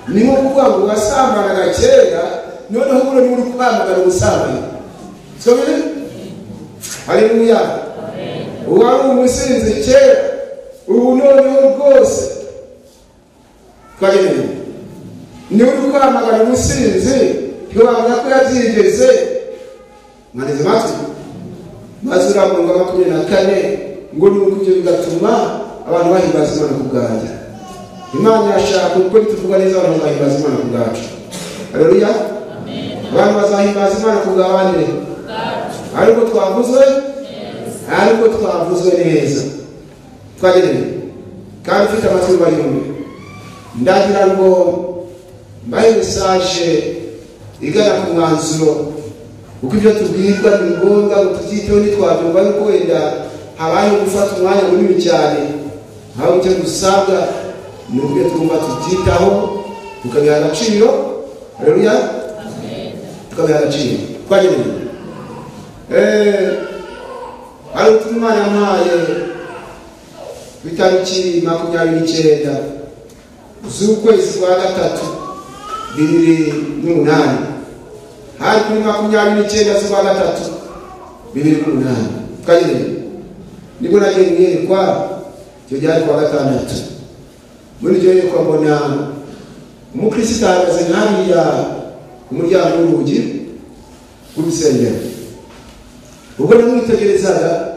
Ni nko kuvuga ngo wasambanaga kera, noneho ubu ni uri kwamagana ubusambanyi. Siko biri? Haleluya. Uwari umusinzi kera, ubu noneho rwose twagendanye. Ni uri kwamagana umusinzi, ntiwamenya ko yabyigeze. Mwaneze amatwi. Maze uriya murongo wa 24 ngo ni uko ibyo bigatuma abantu bahimbaza Imana ku bwanjye. Imana irashaka uko tuvuga neza abantu bazahimbaza Imana ku bwacu. Haleluya. Abantu bazahimbaza Imana ku bw'abandi. Ariko twavuzwe ariko twavuzwe neza. Twagendanye. Kandi ufite amatwi bayumve. Ndagira ngo mbahe message igana ku mwanzuro, kuko ibyo tubwirwa ni ngombwa ngo tubyiteho, ntitwabyumva yuko wenda habayeho gufata umwanya munini cyane. Aho icyo dusabwa ni uburyo twumva tubyitaho, tukabiha agaciro. Haleluya. Tukabiha agaciro. Twagendanye. Hari ubutumwa Imana yampaye ku itariki 29 z'ukwezi kwa 3 2008. Hari kuri 29 z'ukwa 3 2008. Twagendanye. Nibwo nagiye mwerekwa, icyo gihe ari kuwa gatandatu. Muri iryo yerekwa mbona umukristo ahagaze nk'hariya ku muryango w'urugi rw'urusengero. Ubwo namwitegerezaga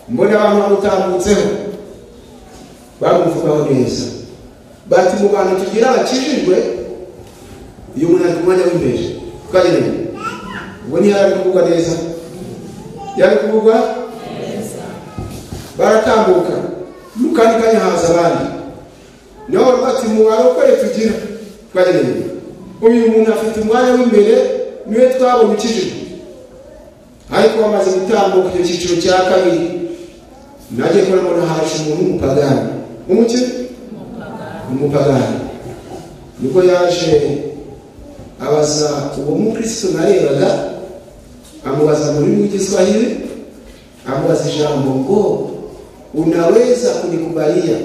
mbona abantu bamutambutseho bamuvugaho neza, bati mu bantu tugira abakijijwe uyu muntu ari ku mwanya w'imbere. Twagendanye. Ubwo ntiyari ari kuvugwa neza, yari kuvugwa neza. Baratambuka mu kandi kanya haza abandi, nabo bati mu barokore tugira. Twagendanye. Uyu muntu afite umwanya w'imbere, niwe twabonye ukijijwe. Ariko bamaze gutambuka icyo cyiciro cya kabiri, nagiye kubona mbona haje umuntu w'umupagani. Umuki? Umupagani. Nibwo yaje abaza uwo mukristo narebaga, amubaza mu rurimi rw'Igiswahili, amubaza ijambo ngo unaweza kunikubalia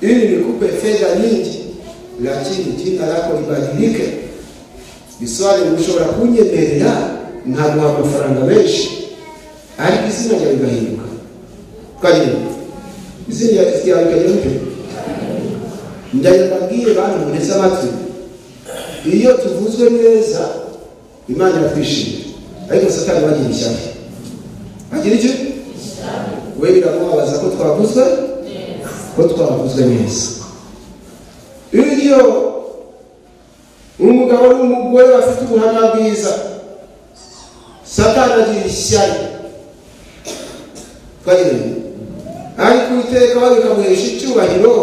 ili nikupe fedha nyingi, lakini jina lako libadilike. Biswali ushobora kunyemerera nkaguha amafaranga menshi, ariko izina ryawe rigahinduka. Twagendanye. Izina ryawe rikajya gute? Ndababwiye bantu muneze amatwi, iyo tuvuzwe neza Imana iratwishimira, ariko Satani bagira ishyari. Agira iki? We biramubabaza ko twavuzwe ko twavuzwe neza. Iyo umugabo n'umugore bafite ubuhamya bwiza, Satani agira ishyari. Twagereye ariko Uwiteka we bikamuhesha icyubahiro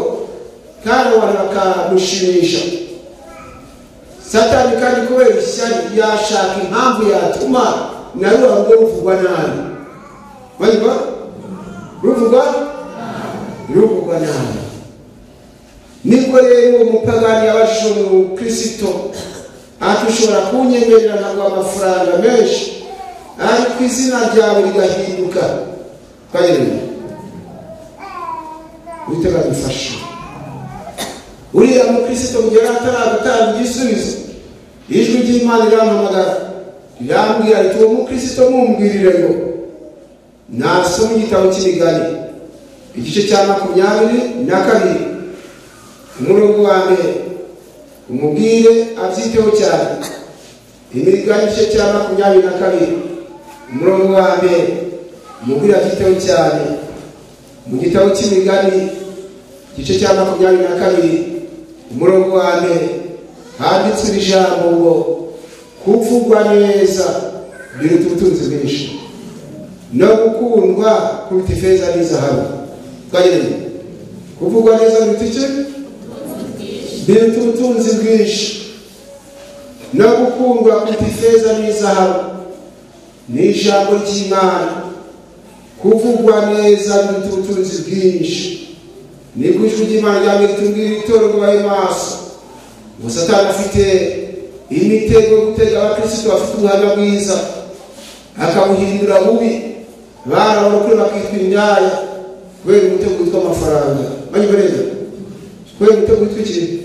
kandi abantu bakamushimisha. Satani kandi kubera ishyari yashaka impamvu yatuma na ruriya rugo ruvugwa nabi. Banywa ruvugwa nabi. Nibwo rero uwo mupagani yabajije umukristo ati ushobora kunyemerera nkaguha amafaranga menshi ariko izina ryawe rigahinduka. Twagereye Uwiteka adufashe. Uriya mukristo mu gihe yari ataragutanga igisubizo, ijwi ry'Imana rirampamagara rirambwira riti uwo mukristo mumbwirire ngo nasome igitabo cy'Imigani igice cya 22 umurongo wa 1, umubwire abyiteho cyane. Imigani igice cya 22 umurongo wa 1, umubwire abyiteho cyane. Mu gitabo cy'Imigani igice cya 22 umurongo wa 1 handitswe ijambo ngo kuvugwa neza biruta ubutunzi bwinshi no gukundwa kuruta ifeza n'izahabu. Twagereye kuvugwa neza biruta iki? Biruta ubutunzi bwinshi no gukundwa kuruta ifeza n'izahabu. Ni ijambo ry'Imana. Kuvugwa neza biruta ubutunzi bwinshi. Nibwo ijwi ry'Imana ryambere ritubwira itorero ngo babe maso. Ngo Satani afite imitego yo gutega abakristo bafite ubuhamya bwiza akabuhindura bubi, barabarokore bakitwa indaya kubera umutego witwa amafaranga. Banyumva neza? Kubera umutego witwa iki?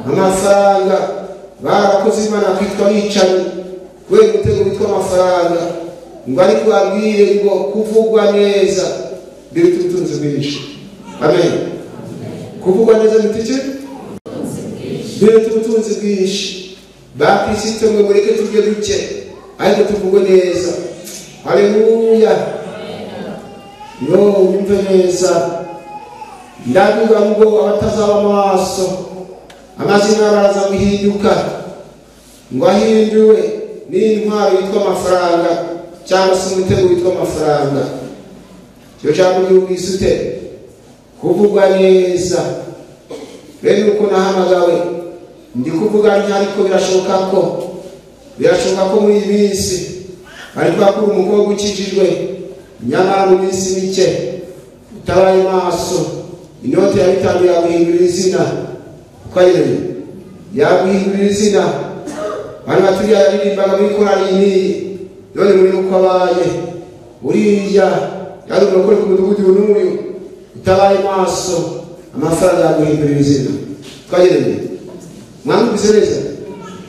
Amafaranga. Barakoze Imana bakitwa abicanyi kubera umutego witwa amafaranga. Ngo ariko babwiye ngo kuvugwa neza biruta ubutunzi bwinshi. Amen. Kuvugwa neza biruta iki? Biruta ubutunzi bwinshi. Bakristo mwe mureke turye duke ariko tuvugwe neza. Haleluya. Yo unyumve neza. Ndavuga ngo abatazaba amaso amazina baraza guhinduka ngo ahinduwe n'intwaro yitwa amafaranga cyangwa se umutego witwa amafaranga. Icyo jambo ryumvise ute? Kuvugwa neza. Rero uko nahamagawe ndi kuvuga nti ariko birashoboka ko muri iyi minsi ariko akura umukobwa ukijijwe, nyamara mu minsi mike utabaye maso inote ya 5 yaguhindurira izina. Twagereye yaguhindurira izina. Bari baturiya yaririmbaga muri korali n'iyi, none muri uko abaye uriya yari umurokore ku mudugudu n'uyu, utabaye maso amafaranga yaguhindurira izina. Twagereye mwamwumvise neza?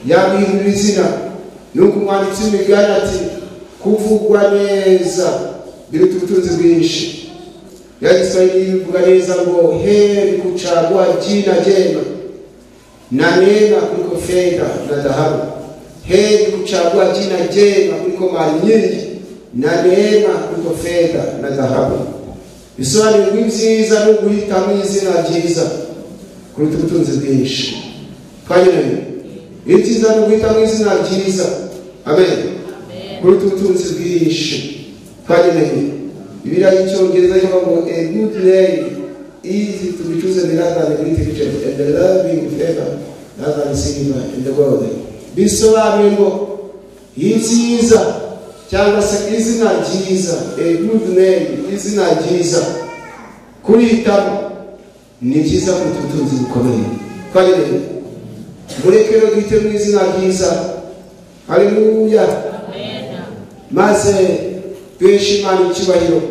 Yaguhindurira izina. Nuko umwanditsi w'Imigani ati kuvugwa neza biruta ubutunzi bwinshi. Ya Kiswahili ivuga neza ngo heri kuchagua jina jema na neema kuliko fedha na dhahabu. Heri kuchagua jina jema kuliko mali nyingi na neema kuliko fedha na dhahabu. Bisobanuye ibyiza no guhitamo izina ryiza kuruta ubutunzi bwinshi. Twagereye ibyiza no guhitamo izina ryiza. Amen. Kuruta ubutunzi bwinshi. Twagereye Bibiliya y'Icyongereza ivuga ngo a good name is to be chosen rather than great riches and the loving favor rather than silver and the gold. Bisobanuye ngo ibyiza cyangwa se izina ryiza, a good name, izina ryiza kurihitamo ni byiza kuruta ubutunzi bukomeye. Twagereye mureke rero duhite mu izina ryiza. Haleluya. Maze duheshe Imana icyubahiro.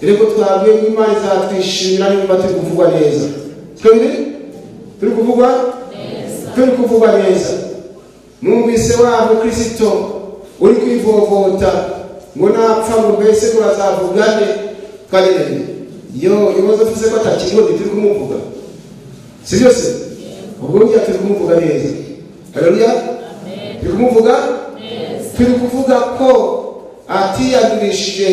Dore ko twabwiye ngo Imana izatwishimira niba turi kuvugwa neza. Turi kuvugwa neza. Turi kuvugwa neza. Mwumvise wa mukristo uri kwivovota ngo napfa ngo mbese ngo bazavugane. Twagereye yo ibibazo tuze ko atakiriho turi kumuvuga, si byo se? Ubwo burya turi kumuvuga neza. Haleluya. Turi kumuvuga neza. Turi kuvuga ko atiyandurishije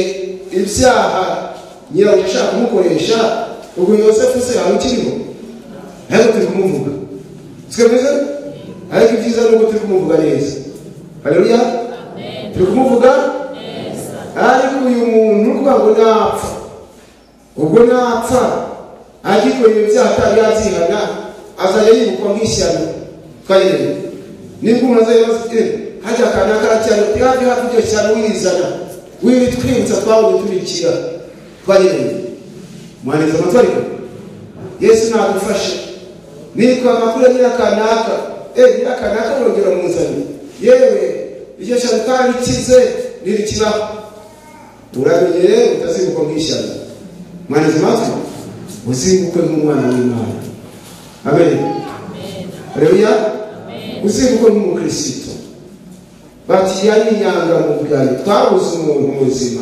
ibyaha nyirabuja ashaka kumukoresha. Ubwo Yosefu se hari ukiriho? Ariko turi kumuvuga. Siko bimeze? Ariko ibyiza ni uko turi kumuvuga neza. Haleluya. Turi kumuvuga Ariko uyu muntu uvuga ngo napfa, ubwo napfa agikora ibyaha atari yabyihana, azajya yibukwa nk'ishyano. Twagereye nibwo umuntu azajya hajya akanaka aracyane hafi hafi iryo shyano wirizana wiritwibutsa twabonye tubikira. Twagereye mwaneza amatwi. Ariko Yesu nagufashe nitwa amakuru ya nyirakanaka, nyirakanaka urongera muzanye, yewe iryo shyano twarikize ntirikibaho. Uramenye rero utazibukwa nk'ishyano. Mwaneza amatwi, uzibukwe nk'umwana w'Imana. Amen. Haleluya. Uzibukwe nk'umukristo. Bati yari inyangamugayo, twabuze umuntu muzima,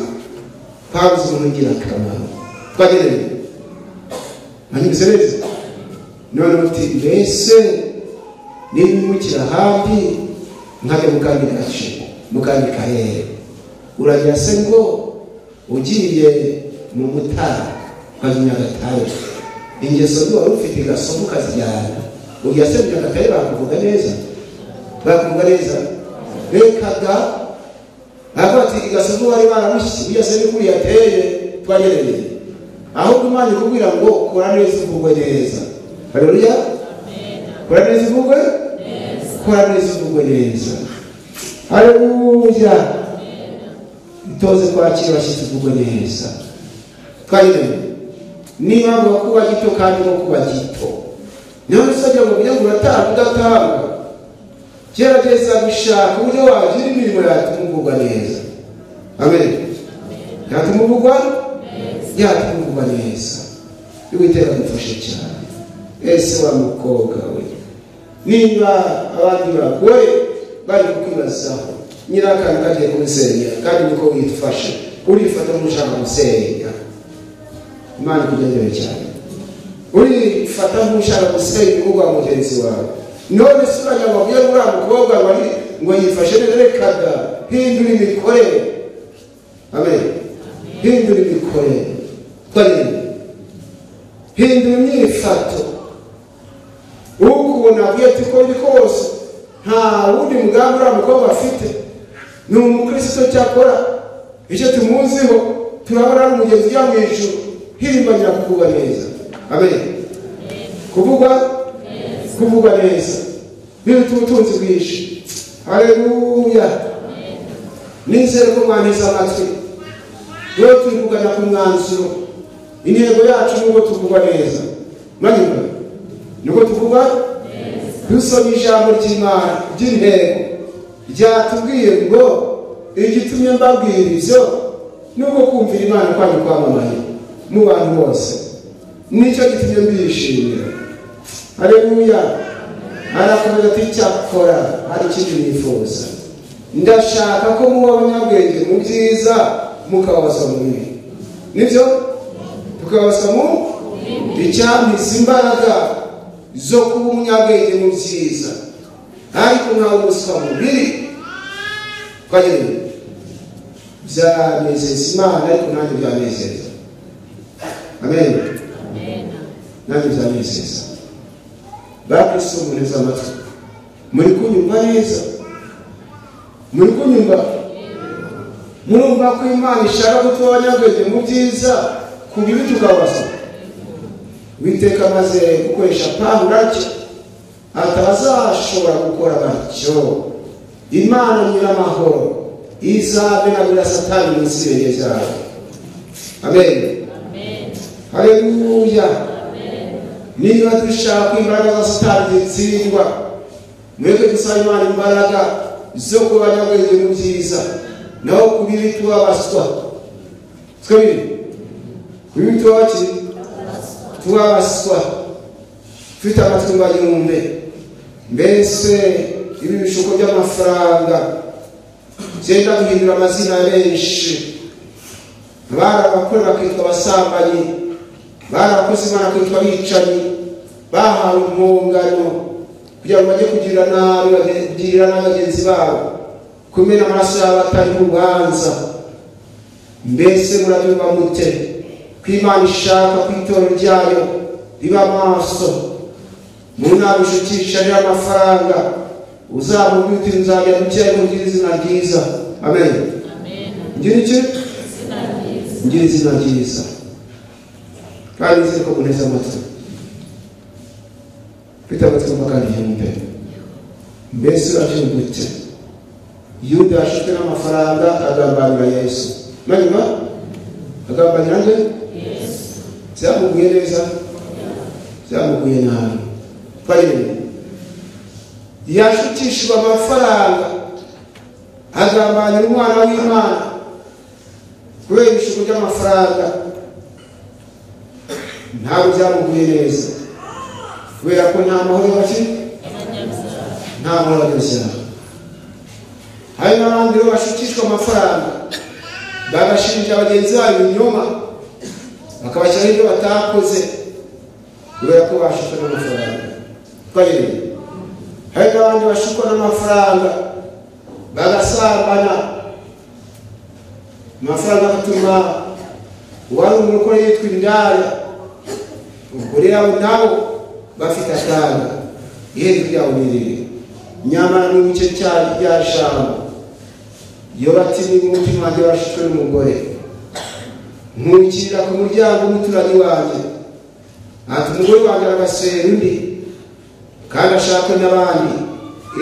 twabuze umuntu ngirakamaro. Twagereye mwanyumvise neza? None uti mbese nimukira ahandi nkajya mu kandi gace, mu kandi karere, uragira se ngo ugiye mu Mutara ukajya Nyagatare, ingeso mbi wari ufite igasomo ukazijyana, ugira se mu Nyagatare bakuvuga neza? Bakuvuga neza? Reka da. Aravuga ati igasomo bari baramushyize, ujya se n'ukuri yateye. Twagereye ahubwo Imana ikubwira ngo kora neza uvugwe neza. Haleluya. Kora neza uvugwe neza. Kora neza uvugwe neza. Haleluya. Itoze kwakira abashyitsi uvugwe neza. Twagereye niba ngo kuba gito kandi ngo kuba gito, niyo usajya ngo ujye uratanga udatanga, gerageza gushaka uburyo wagira imirimo yatuma uvugwa neza. Amen. Yatuma uvugwa neza, yatuma uvugwa neza. Uwiteka agufashe cyane. Ese wa mukobwa we, niba abandi bagore bari kukwibazaho, nyirakantu kagiye kumusenya kandi niko wifashe, urifata nk'ushaka gusenya, Imana ikugendere cyane. Urifata nk'ushaka gusenya urugo rwa mugenzi wawe. None se urajya ngo ubwire uriya mukobwa ngo yifashe neza? Reka da. Hindura imikorere. Amen. Hindura imikorere. Twagereye hindura imyifato. Ukubona abwiye ati ko biri kose nta wundi mugambi uriya mukobwa afite, ni umukristo cyakora icyo tumuziho turabona ari umugenzi ujya mu ijuru. Hirimbanira kuvugwa neza. Amen. Kuvugwa neza, kuvugwa neza biruta ubutunzi bwinshi. Haleluya. Nizere ko mwaneze amatwi. Rero turi kugana ku mwanzuro. Intego yacu ni uko tuvugwa neza. Mwanyumva? Ni uko tuvugwa neza. Dusoma ijambo ry'Imana ry'intego ryatubwiye ngo igitumye mbabwira ibyo ni uko kumvira Imana kwanyu kwamamaye mu bantu bose, nicyo gitumye mbishimira. Haleluya. Arakomeza ati icyakora hari ikindi nifuza, ndashaka ko muba abanyabwenge mu byiza mukababaswa mu bibi. Nibyo? Tukababaswa mu icyampa imbaraga zo kuba umunyabwenge mu byiza, ariko nkawe umuswa mu bibi. Twagereye byanezeza Imana, ariko nanjye byanezeza. Amen. Nanjye byanezeza. Bakristo muneze amatwi, muri kunyumva neza? Muri kunyumva? Murumva ko Imana ishaka ko tuba abanyabwenge mu byiza, ku bibi tukabaswa. Uwiteka amaze gukoresha Pawulo atyo, atazashobora gukora batyo. Imana nyiramahoro izamenagura Satani munsi y'ibirenge byabo. Amen. Haleluya. Niba dushaka imbaraga za Satani zitsindwa, mwebwe dusaba Imana imbaraga zo kuba abanyabwenge mu byiza, naho ku bibi tubabaswa. Twebwe ku bibi tubaki tubabaswa. Mfite amatwi ngo yumve. Mbese ibi bishuko by'amafaranga byenda guhindura amazina benshi, bari abakore bakitwa abasambanyi, bari abakozi Imana bakitwa abicanyi, bahawe impongano kugira ngo bajye kugirira nabi bagenzi babo, kumena amaraso yabo atari urubanza. Mbese murabyumva mute ko Imana ishaka ko itorero ryayo riba amaso? Mu nama ishukisha rero amafaranga, uzamubwira uti nzajya duke ariko ngire izina ryiza. Amen. Ngira iki? Ngira izina ryiza kandi nzi ko muneza amatwi, mfite amatwi mva kandi yumve. Mbese urabyumva ute? Yuda yashutswe n'amafaranga agambanira Yesu. Mwanyuma agambanira nde? Byamuguye neza, byamuguye nabi. Twagende. Yashukishijwe amafaranga agambanira umwana w'Imana kubera ibishuko by'amafaranga. Ntabwo byamuguye neza kubera ko nta mahoro bafite, nta mahoro abanyabyaha. Hari n'abandi rero bashukishwa amafaranga bagashinja bagenzi babo ibinyoma, bakabashyiraho ibyo batakoze kubera ko bashutswe n'amafaranga. Twagende. Hari n'abandi bashukwa n'amafaranga bagasambana, amafaranga agatuma uwari umurokore yitwa indaya. Ubwo rero abo nabo bafite akaga, iherezo ryabo ni riri. Nyamara n'igice cya jambo iyo bati niba umutima wanjye washutswe n'umugore, nkurikirira ku muryango w'umuturanyi wanjye, ati umugore wanjye aragasera undi kandi ashakwe n'abandi.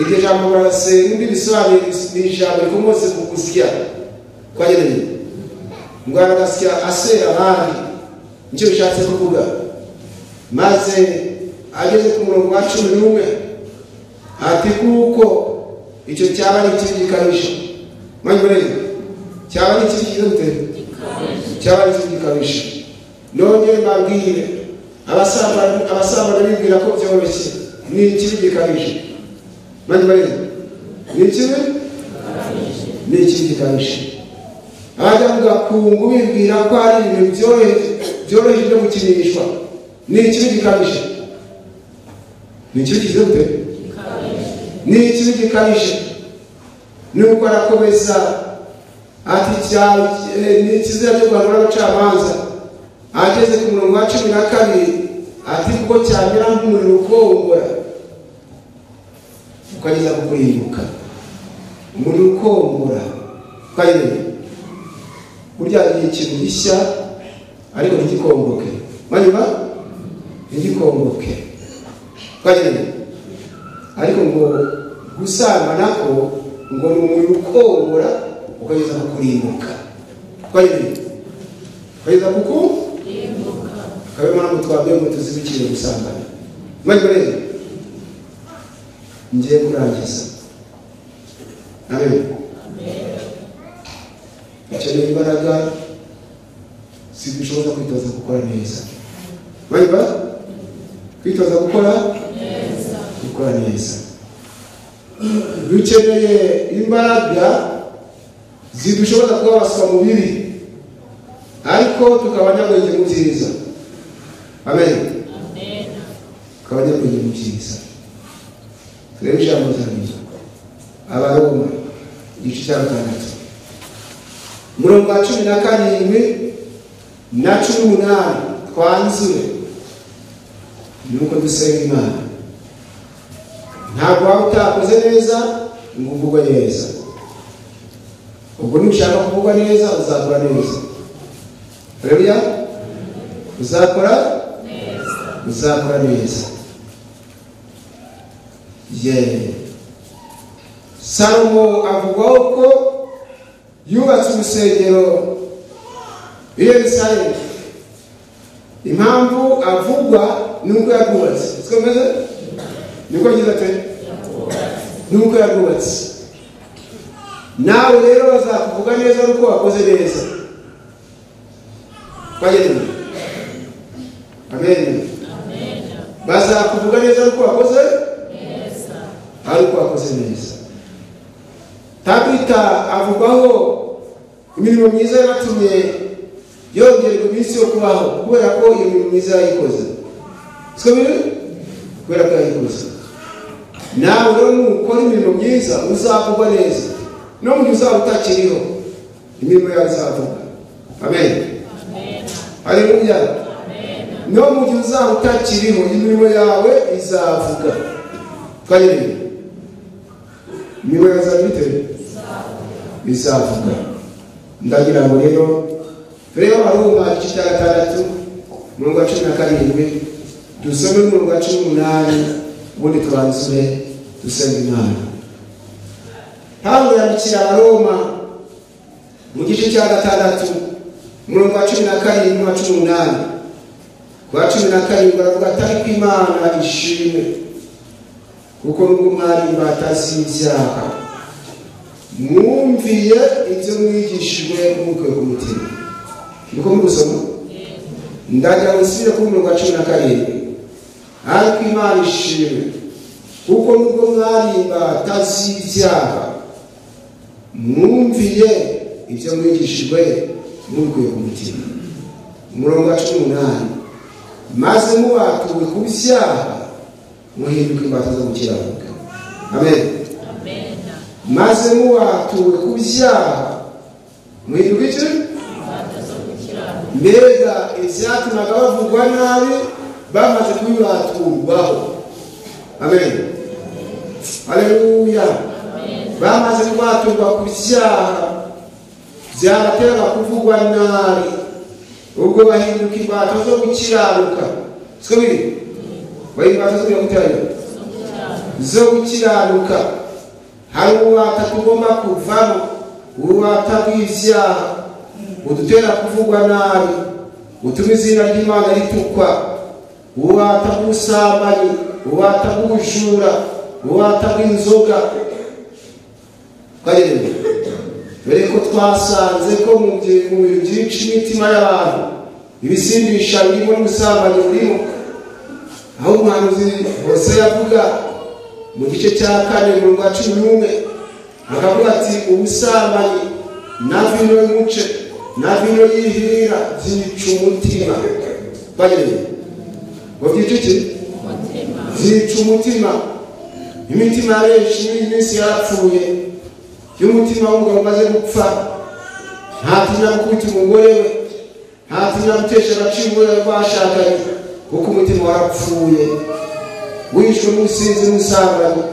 Iryo jambo baragasera undi bisobanuye ni ijambo rikomotse ku gusya. Twagereye ngo aragasya asera abandi, nicyo bishatse kuvuga. Maze ageze ku murongo wa 11 ati kuko icyo cyaba ari ikibi gikabije. Mwanyureye cyaba ari ikibi gikabije, cyaba ari ikibi gikabije. Nongere mbabwire abasambana bibwira ko byoroshye, ni ikibi gikabije. Mwanyureye ni ikibi, ni ikibi gikabije. Abajya mu gakungu bibwira ko ari ibintu byoroheje byo gukinishwa, ni ikibi gikabije. Ni ikibi gikabije, ni ikibi gikabije. Nuko arakomeza ati ni ikizira cyo guhanura abacamanza. Ageze ku murongo wa 12 ati kuko cyamera nk'umuriro ukongora ukageza ku kurimbuka. Umuriro ukongora twayirebe burya ni ikintu gishya ariko ntigikongoke. Mwanyuma ntigikongoke twayirebe, ariko ngo gusambana ko ngo ni umuriro ukongora ukageza ku kurimbuka. Twayirebe ukageza ku kurimbuka. Akaba mpamvu twabwiye ngo tuzibukire gusambana. Mwanyuma rero ngiye kurangiza. Amen. Dukeneye imbaraga zidushoboza kwitoza gukora neza. Mwanyuma kwitoza gukora neza, gukora neza. Dukeneye imbaraga zidushoboza kuba abaswa mu bibi ariko tukaba abanyabwenge mu byiza. Amen. Tukaba abanyabwenge mu byiza. Turebe ijambo rya Bibiliya, Abaroma igice cya 6 umurongo wa 17 na 18 twanzure. Nuko dusenga Imana. Ntabwo waba utakoze neza ngo uvugwe neza. Ubwo nushaka kuvugwa neza uzakora neza. Haleluya. Uzakora neza, uzakora neza. Salomo avugwaho ko yubatse urusengero i Yerusalemu. Impamvu avugwa ni uko yarwubatse. Siko bimeze? Niko yagize ate? Ni uko yarwubatse. Nawe rero bazakuvuga neza nuko wakoze neza. Twagende. Amen. Bazakuvuga neza nuko wakoze neza, ariko wakoze neza. Tabita avugwaho imirimo myiza yabatumye yongerwa iminsi yo kubaho kubera ko iyo mirimo myiza yayikoze. Siko biri? Kubera ko yayikoze. Nawe rero nukora imirimo myiza uzavugwa neza. No mu gihe uzaba utakiriho imirimo yawe izavuga. Amen. Haleluya. No mu gihe uzaba utakiriho imirimo yawe izavuga. Twagende. Imirimo yawe izavuga. Ndagira ngo rero Turebe Abaroma igice cya 6 umurongo wa 17, dusome umurongo wa 18, ubundi twanzure dusenga Imana. Pawulo yandikira Abaroma mu gice cya 6 umurongo wa 17 n'uwa 18. Ku wa 17 aravuga ati: ariko Imana ishimwe, kuko nubwo mwari imbata z'ibyaha, mwumviye ibyo mwigishijwe mubikuye ku mutima. Niko murusoma? Ndagira ngo nsubire ku murongo wa 17. Ariko Imana ishimwe, kuko nubwo mwari imbata z'ibyaha, mwumviye ibyo mwigishijwe mubikuye ku mutima. Umurongo wa 18, maze mubatuwe ku byaha, muhinduka imbata zo gukiranuka. Amen. Amen. Maze mubatuwe ku byaha, muhinduka iki? Imbata zo gukiranuka. Mbega ibyatumaga bavugwa nabi bamaze kubibaturwaho. Amen. Haleluya. Bamaze kubaturwa ku byaha byabateraga kuvugwa nabi, ubwo bahinduka imbata zo gukiranuka. Siko biri? Bahinduka imbata zo gukiranuka. Hari ububata tugomba kuvamo, ububata bw'ibyaha budutera kuvugwa nabi, butuma izina ry'Imana ritukwa, ububata bw'ubusambanyi, ububata bw'ubujura, ububata bw'inzoga. Dore ko twasanze ko mu bintu byinshi imitima y'abantu ibisindisha birimo n'ubusambanyi burimo. Aho umuhanuzi Hose yavuga mu gice cya 4 umurongo wa 11, akavuga ati: ubusambanyi na vino y'umuce na vino y'ihira byica umutima. Ngo byica iki? Byica umutima. Imitima ya benshi muri iyi minsi yarapfuye. Iyo umutima w'umugabo umaze gupfa, ntatinya gukubita umugore we, ntatinya gutesha agaciro umugore we bashakanye, kuko umutima warapfuye, wishwe n'ubusinzi n'ubusambanyi.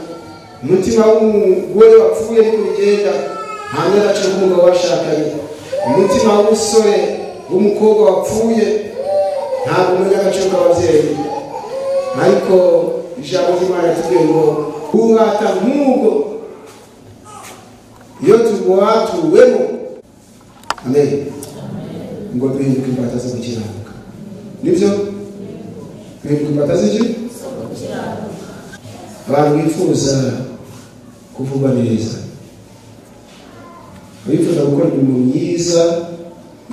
Umutima w'umugore wapfuye niko bigenda, ntamenya agaciro k'umugabo bashakanye. Umutima w'umusore w'umukobwa wapfuye ntabwo umenya agaciro k'ababyeyi. Ariko ijambo ry'Imana ritubwiye ngo ububata nk'ubwo iyo tubwatuwemo, amen, ngo duhinduke imbata zo gukiranuka. Nibyo? Duhinduka imbata z'iki? Abantu bifuza kuvugwa neza, abifuza gukora imirimo myiza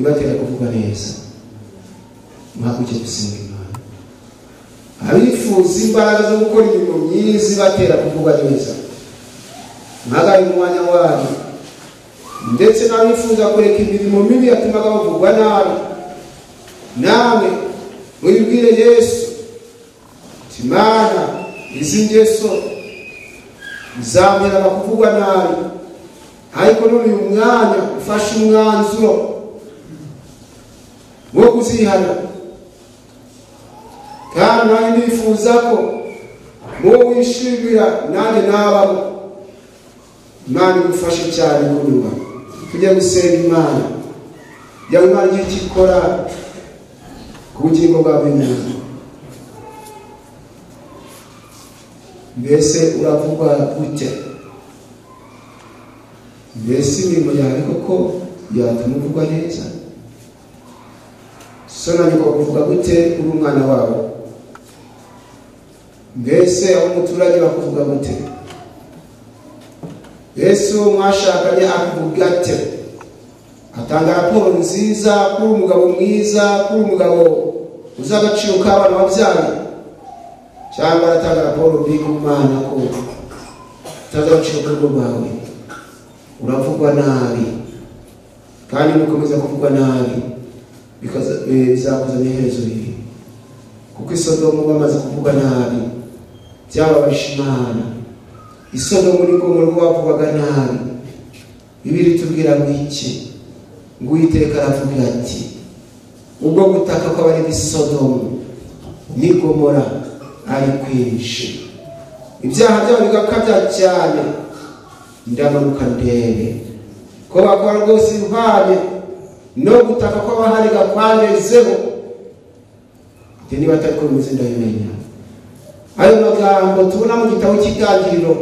ibatera kuvugwa neza, muhaguruke gusenga Imana. Abifuza imbaraga zo gukora imirimo myiza ibatera kuvugwa neza, muhagarare mu mwanya wanyu. Ndetse n'abifuza kureka imirimo mibi yatumaga bavugwa nabi, namwe mwibwire Yesu ati: Mana, izi ngeso zameraga kuvugwa nabi, ariko none uyu mwanya ufashe umwanzuro wo kuzihana, kandi nanjye nifuza ko muwo wishimira nanjye nabamo. Imana igufashe cyane kunyuma. Tujye gusenga Imana. Yaba Imana igira icyo ikora ku bugingo bwa buri muntu. Mbese uravugwa gute? Mbese imirimo yawe koko yatuma uvugwa neza? So na nyoko bakuvuga gute uri umwana wabo? Mbese abo muturanye bakuvuga gute? Yesu mwashakanye akuvuga ate? Atanga raporo nziza kuri umugabo mwiza, kuri umugabo uzi agaciro k'abana wabyaye, cyangwa aratanga raporo mbi ku Mana ko utazi agaciro k'urugo rwawe? Uravugwa nabi, kandi nukomeza kuvugwa nabi bizakuzanira iherezo ribi. Kuko i Sodomu bamaze kuvugwa nabi byababaje Imana. I Sodomu n'i Gomora bavugwaga nabi. Bibiliya itubwira ngo iki? Ngo Uwiteka aravuga ati: ubwo gutaka kw'abari b'i Sodomu n'i Gomora ari kwinshi, ibyaha byabo bigakabya cyane, ndamanuka ndebe ko bakora rwose ibihwanye No gutaka kw'abaharega kwangezeho. Ibyo niba atari ko bimeze ndabimenya. Ayo magambo tubona mu gitabo cy'Itangiriro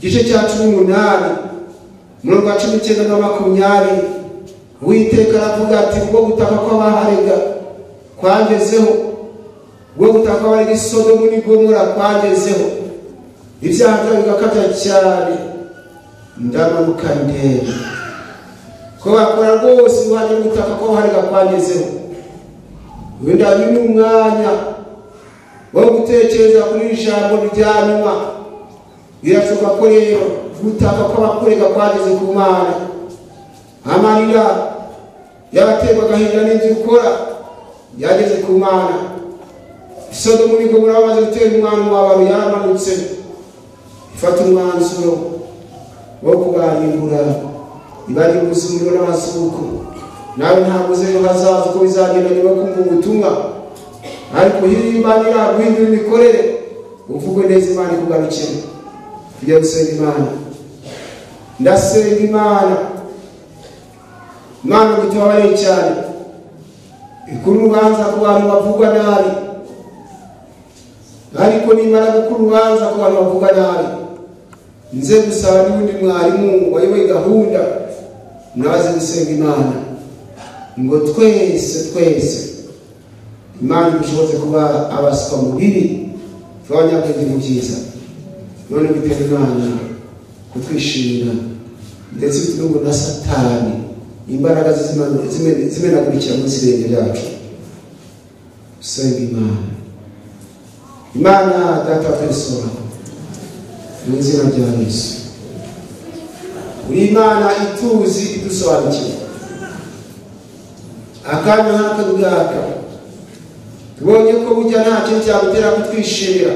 igice cya 18 umurongo wa 19 na 20, Uwiteka aravuga ati ubwo gutaka kw'abaharega kwangezeho, ubwo gutaka kw'abarega i Sodomu n'i Gomora kwangezeho, ibyaha byabo bigakabya cyane, ndamanuka ndeba ko bakora rwose uruhande rw'ubutaka kw'abaharega kwangezeho. Wenda ni umwanya wo gutekereza kuri iri jambo rya nyuma. Birashoboka ko rero gutaka kw'abakurega kwageze ku Mana, amarira y'abaterwa agahinda n'ibyo ukora yageze ku Mana. Sodomu n'i Gomora bamaze gutera umwana umubabaro, yaramanutse ifata umwanzuro wo kubarimbura, ibarimbuza umuriro n'amasuku. Nawe ntabwo uzi ejo hazaza uko bizagenda nyuma yo kumva ubutumwa, ariko hirimbanira guhindura imikorere, uvugwe neza, Imana ikugarukire. Tujya gusenga Imana. Ndasenga Imana, Imana itubabarire cyane, ikura urubanza ku bantu bavugwa nabi, ariko nimara gukura urubanza ku bantu bavugwa nabi, nze gusaba n'undi mwarimu wayoboye gahunda naze gusenga Imana ngo twese twese Imana idushoboze kuba abaswa mu bibi, tuba abanyabwenge mu byiza. None bitera Imana kutwishimira, ndetse bitume na Satani imbaraga zimenagurikira munsi y'ibirenge byacu. Senga Imana. Imana Data wa twese mu izina rya Yesu, uri Imana ituzi idusobanukiwe. Akanya nk'aka ngaka tubonye ko burya nta kintu cyagutera kutwishimira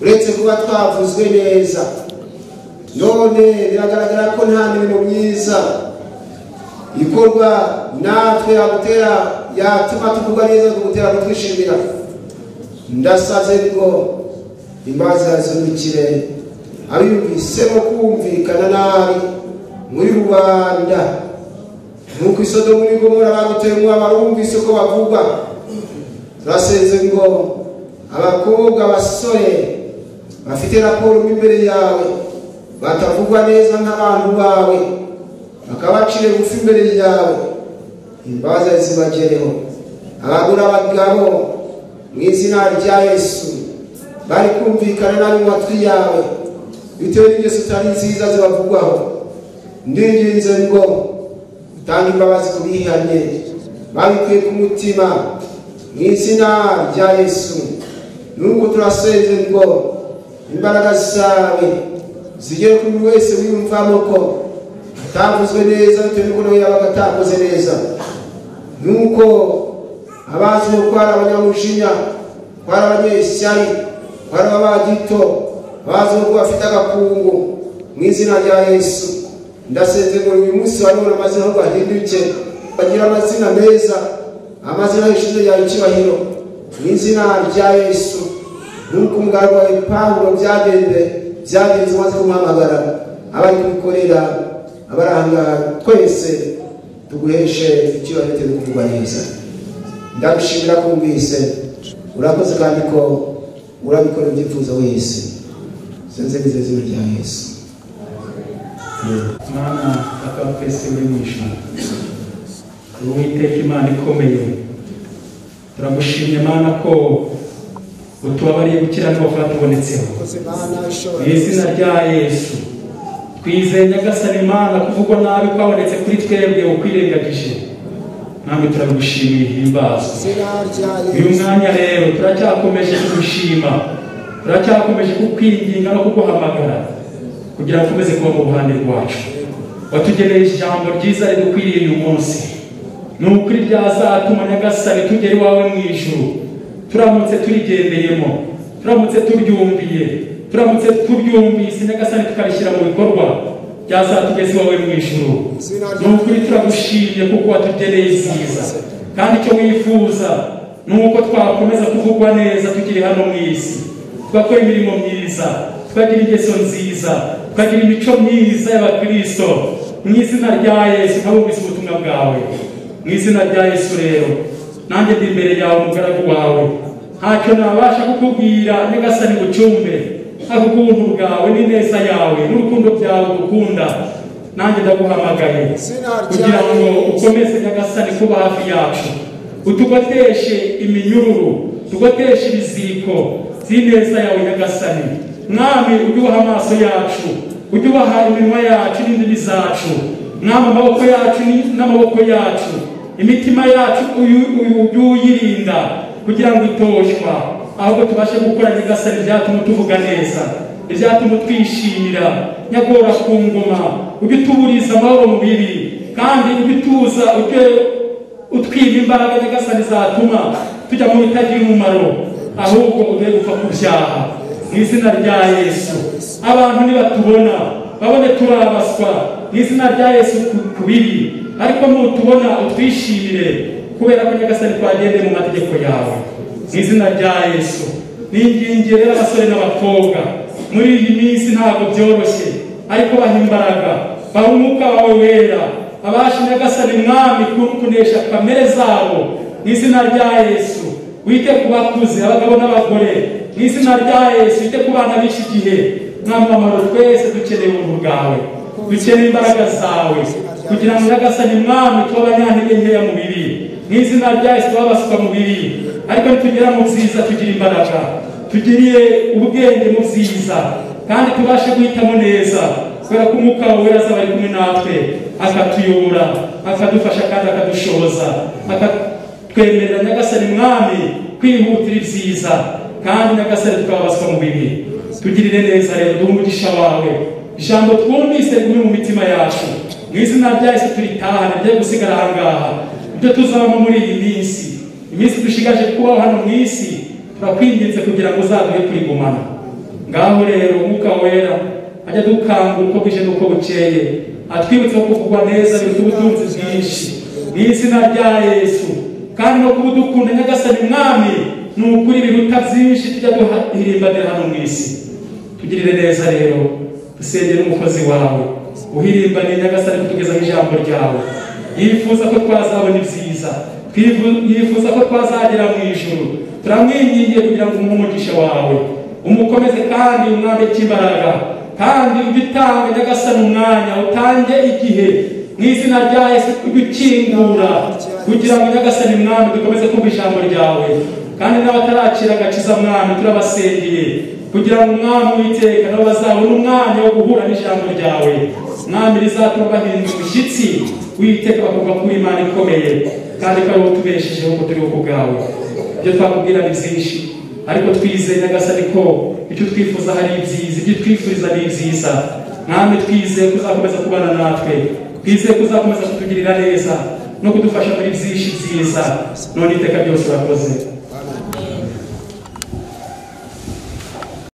uretse kuba twavuzwe neza. None biragaragara ko nta mirimo myiza ikorwa natwe yagutera yatuma tuvugwa neza kugutera kutwishimira. Ndasaze ngo imbabazi zazindukire abiyumvisemo kumvikana nabi muri rubanda, nk'uko i Sodomu n'i Gomora baguteye umubabaro bumvise uko bavugwa. Turasenze ngo abakobwa, abasore bafite raporo imbere yawe batavugwa neza nk'abantu bawe, bakabacire bufi imbere yawe, imbabazi zibagereho. Abagore, abagabo mu izina rya Yesu bari kumvikana nabi mu matwi yawe bitewe n'ingeso zitari nziza zibavugwaho, ndinginze ngo utange imbabazi ku bihanye babikuye ku mutima mu izina rya Yesu. Nuko turasenze ngo imbaraga zawe zigere kuri buri wese wiyumvamo ko atavuzwe neza bitewe n'uko nawe yabaga atakoze neza. Nuko abazi ko ari abanyamujinya, ko ari abanyeshyari, ko ari abagito, abazi ko bafite agakungu, mu izina rya Yesu ndasenze ngo uyu munsi wa none amazina aho bahinduke bagira amazina meza, amazina y'ishize yawe icyubahiro, mu izina rya Yesu. Nk'uko umugaragu wawe Pawulo byagenze umaze kumuhamagara, abari kubikorera abaranga twese tuguheshe icyubahiro bitewe no kuvugwa neza. Ndagushimira ko wumvise, urakoze kandi ko urabikora ibyifuzo wese. Senze nizeye izina rya Yesu. Mana Data wa twese uri mu ijuru, Uwiteka Imana ikomeye, turagushimye Mana ko utubabariye gukiranirwa kwatubonetseho. Mu izina rya Yesu twizeye Nyagasani Imana kuvugwa nabi kwabonetse kuri twebwe ukwirengagije, namwe turabigushimiye, himbazwe. Uyu mwanya rero turacyakomeje kugushima, turacyakomeje kukwinginga no kuguhamagara kugira ngo ukomeze kuba mu ruhande rwacu. Watugeneye ijambo ryiza ridukwiriye uyu munsi, ni ukuri ryazatuma Nyagasani tugera iwawe mu ijuru, turamutse turigendeyemo, turamutse turyumviye, turamutse turyumvise Nyagasani tukarishyira mu bikorwa, byazatugeza iwawe mu ijuru. Ni ukuri turagushimye kuko watugeneye ibyiza, kandi icyo wifuza ni uko twakomeza kuvugwa neza tukiri hano mu isi, tugakora imirimo myiza, tukagira ingeso nziza, tukagira imico myiza y'Abakristo. Mu izina rya Yesu nkabumvise ubutumwa bwawe, Mu izina rya Yesu rero nanjye ndi imbere yawe umugaragu wawe, ntacyo nabasha kukubwira Nyagasani ngo ucyumve, ariko ubuntu bwawe n'ineza yawe n'urukundo byawe dukunda, nanjye ndaguhamagaye kugira ngo ukomeze Nyagasani kuba hafi yacu, utugoteshe iminyururu, tugoteshe ibiziriko by'ineza yawe Nyagasani. Mwami, ujye ubaha amaso yacu, ujye ubaha iminwa yacu n'indimi zacu, Mwami amaboko yacu n'amaboko yacu, imitima yacu ujye uyirinda kugira ngo itoshwa, ahubwo tubashe gukora Nyagasani ibyatuma tuvuga neza, ibyatuma twishimira. Nyagora ku ngoma, ujye utuburiza amahoro mu bibi, kandi ujye utuza, ujye utwiba imbaraga Nyagasani zatuma tujya mu bitagira umumaro, ahubwo uduhe gupfa ku byaha. Mu izina rya Yesu, abantu nibatubona babone turabaswa mu izina rya Yesu ku bibi, ariko nutubona utwishimire, kubera ko Nyagasani twagendeye mu mategeko yawe. Mu izina rya Yesu, ningingiye rero abasore n'abakobwa muri iyi minsi ntabwo byoroshye, ariko baha imbaraga, baha umwuka wawe wera, abashe Nyagasani Mwami kunesha kamere zabo. Mu izina rya Yesu, wite ku bakuze, abagabo n'abagore. Mu izina rya Yesu, wite ku bana b'iki gihe. Mwami w'amahoro, twese dukeneye ubuntu bwawe, dukeneye imbaraga zawe, kugira ngo Nyagasani Mwami tube abanyantege nkeya mu bibi. Mu izina rya Yesu, tube abaswa mu bibi, ariko nitugera mu byiza tugira imbaraga, tugiriye ubwenge mu byiza, kandi tubashe guhitamo neza, kubera ko umwuka wawe wera azaba ari kumwe natwe, akatuyobora, akadufasha kandi akadushoboza, akatwemerera Nyagasani Mwami kwihutira ibyiza, kandi Nyagasani tukababaswa mu bibi. Tugirire neza rero, duhe umugisha wawe, ijambo twumvise rigume mu mitima yacu. Mu izina rya Yesu turitahane, rye gusigara aha ngaha. Ibyo tuzabamo muri iyi minsi, iminsi dushigaje kubaho hano mu isi, turakwinginze kugira ngo uzaduhe kurigumana. Ngaho rero umwuka wera ajya dukangura uko bwije n'uko bukeye, atwibutse ko kuvugwa neza biruta ubutunzi bwinshi. Mu izina rya Yesu, kandi no kuba udukunda Nyagasani Mwami, ni ukuri biruta byinshi tujya duhirimbanira hano mu isi. Tugirire neza rero, dusengere umukozi wawe uhirimbaniye Nyagasani kutugezaho ijambo ryawe. Yifuza ko twazabona ibyiza, yifuza ko twazagera mu ijuru. Turamwingingiye kugira ngo umuhe umugisha wawe, umukomeze kandi umwambike imbaraga, kandi ujye utanga Nyagasani umwanya, utange igihe. Mu izina rya Yesu, ujye ukingura kugira ngo Nyagasani Mwami dukomeze kumva ijambo ryawe, kandi n'abatarakira agakiza Mwami turabasengeye kugira ngo Mwami Uwiteka nabo bazabone umwanya wo guhura n'ijambo ryawe. Mwami, rizatuma bahinda umushyitsi, Uwiteka bakumva ko Imana ikomeye, kandi ko ari wowe utubeshejeho ko turiho ku bwawe. Ibyo twakubwira ni byinshi, ariko twizeye Nyagasani ko icyo twifuza hari ibyiza, ibyo twifuriza ni ibyiza. Mwami, twizeye ko uzakomeza kubana natwe, twizeye ko uzakomeza kutugirira neza no kudufasha muri byinshi byiza, none iteka byose urakoze.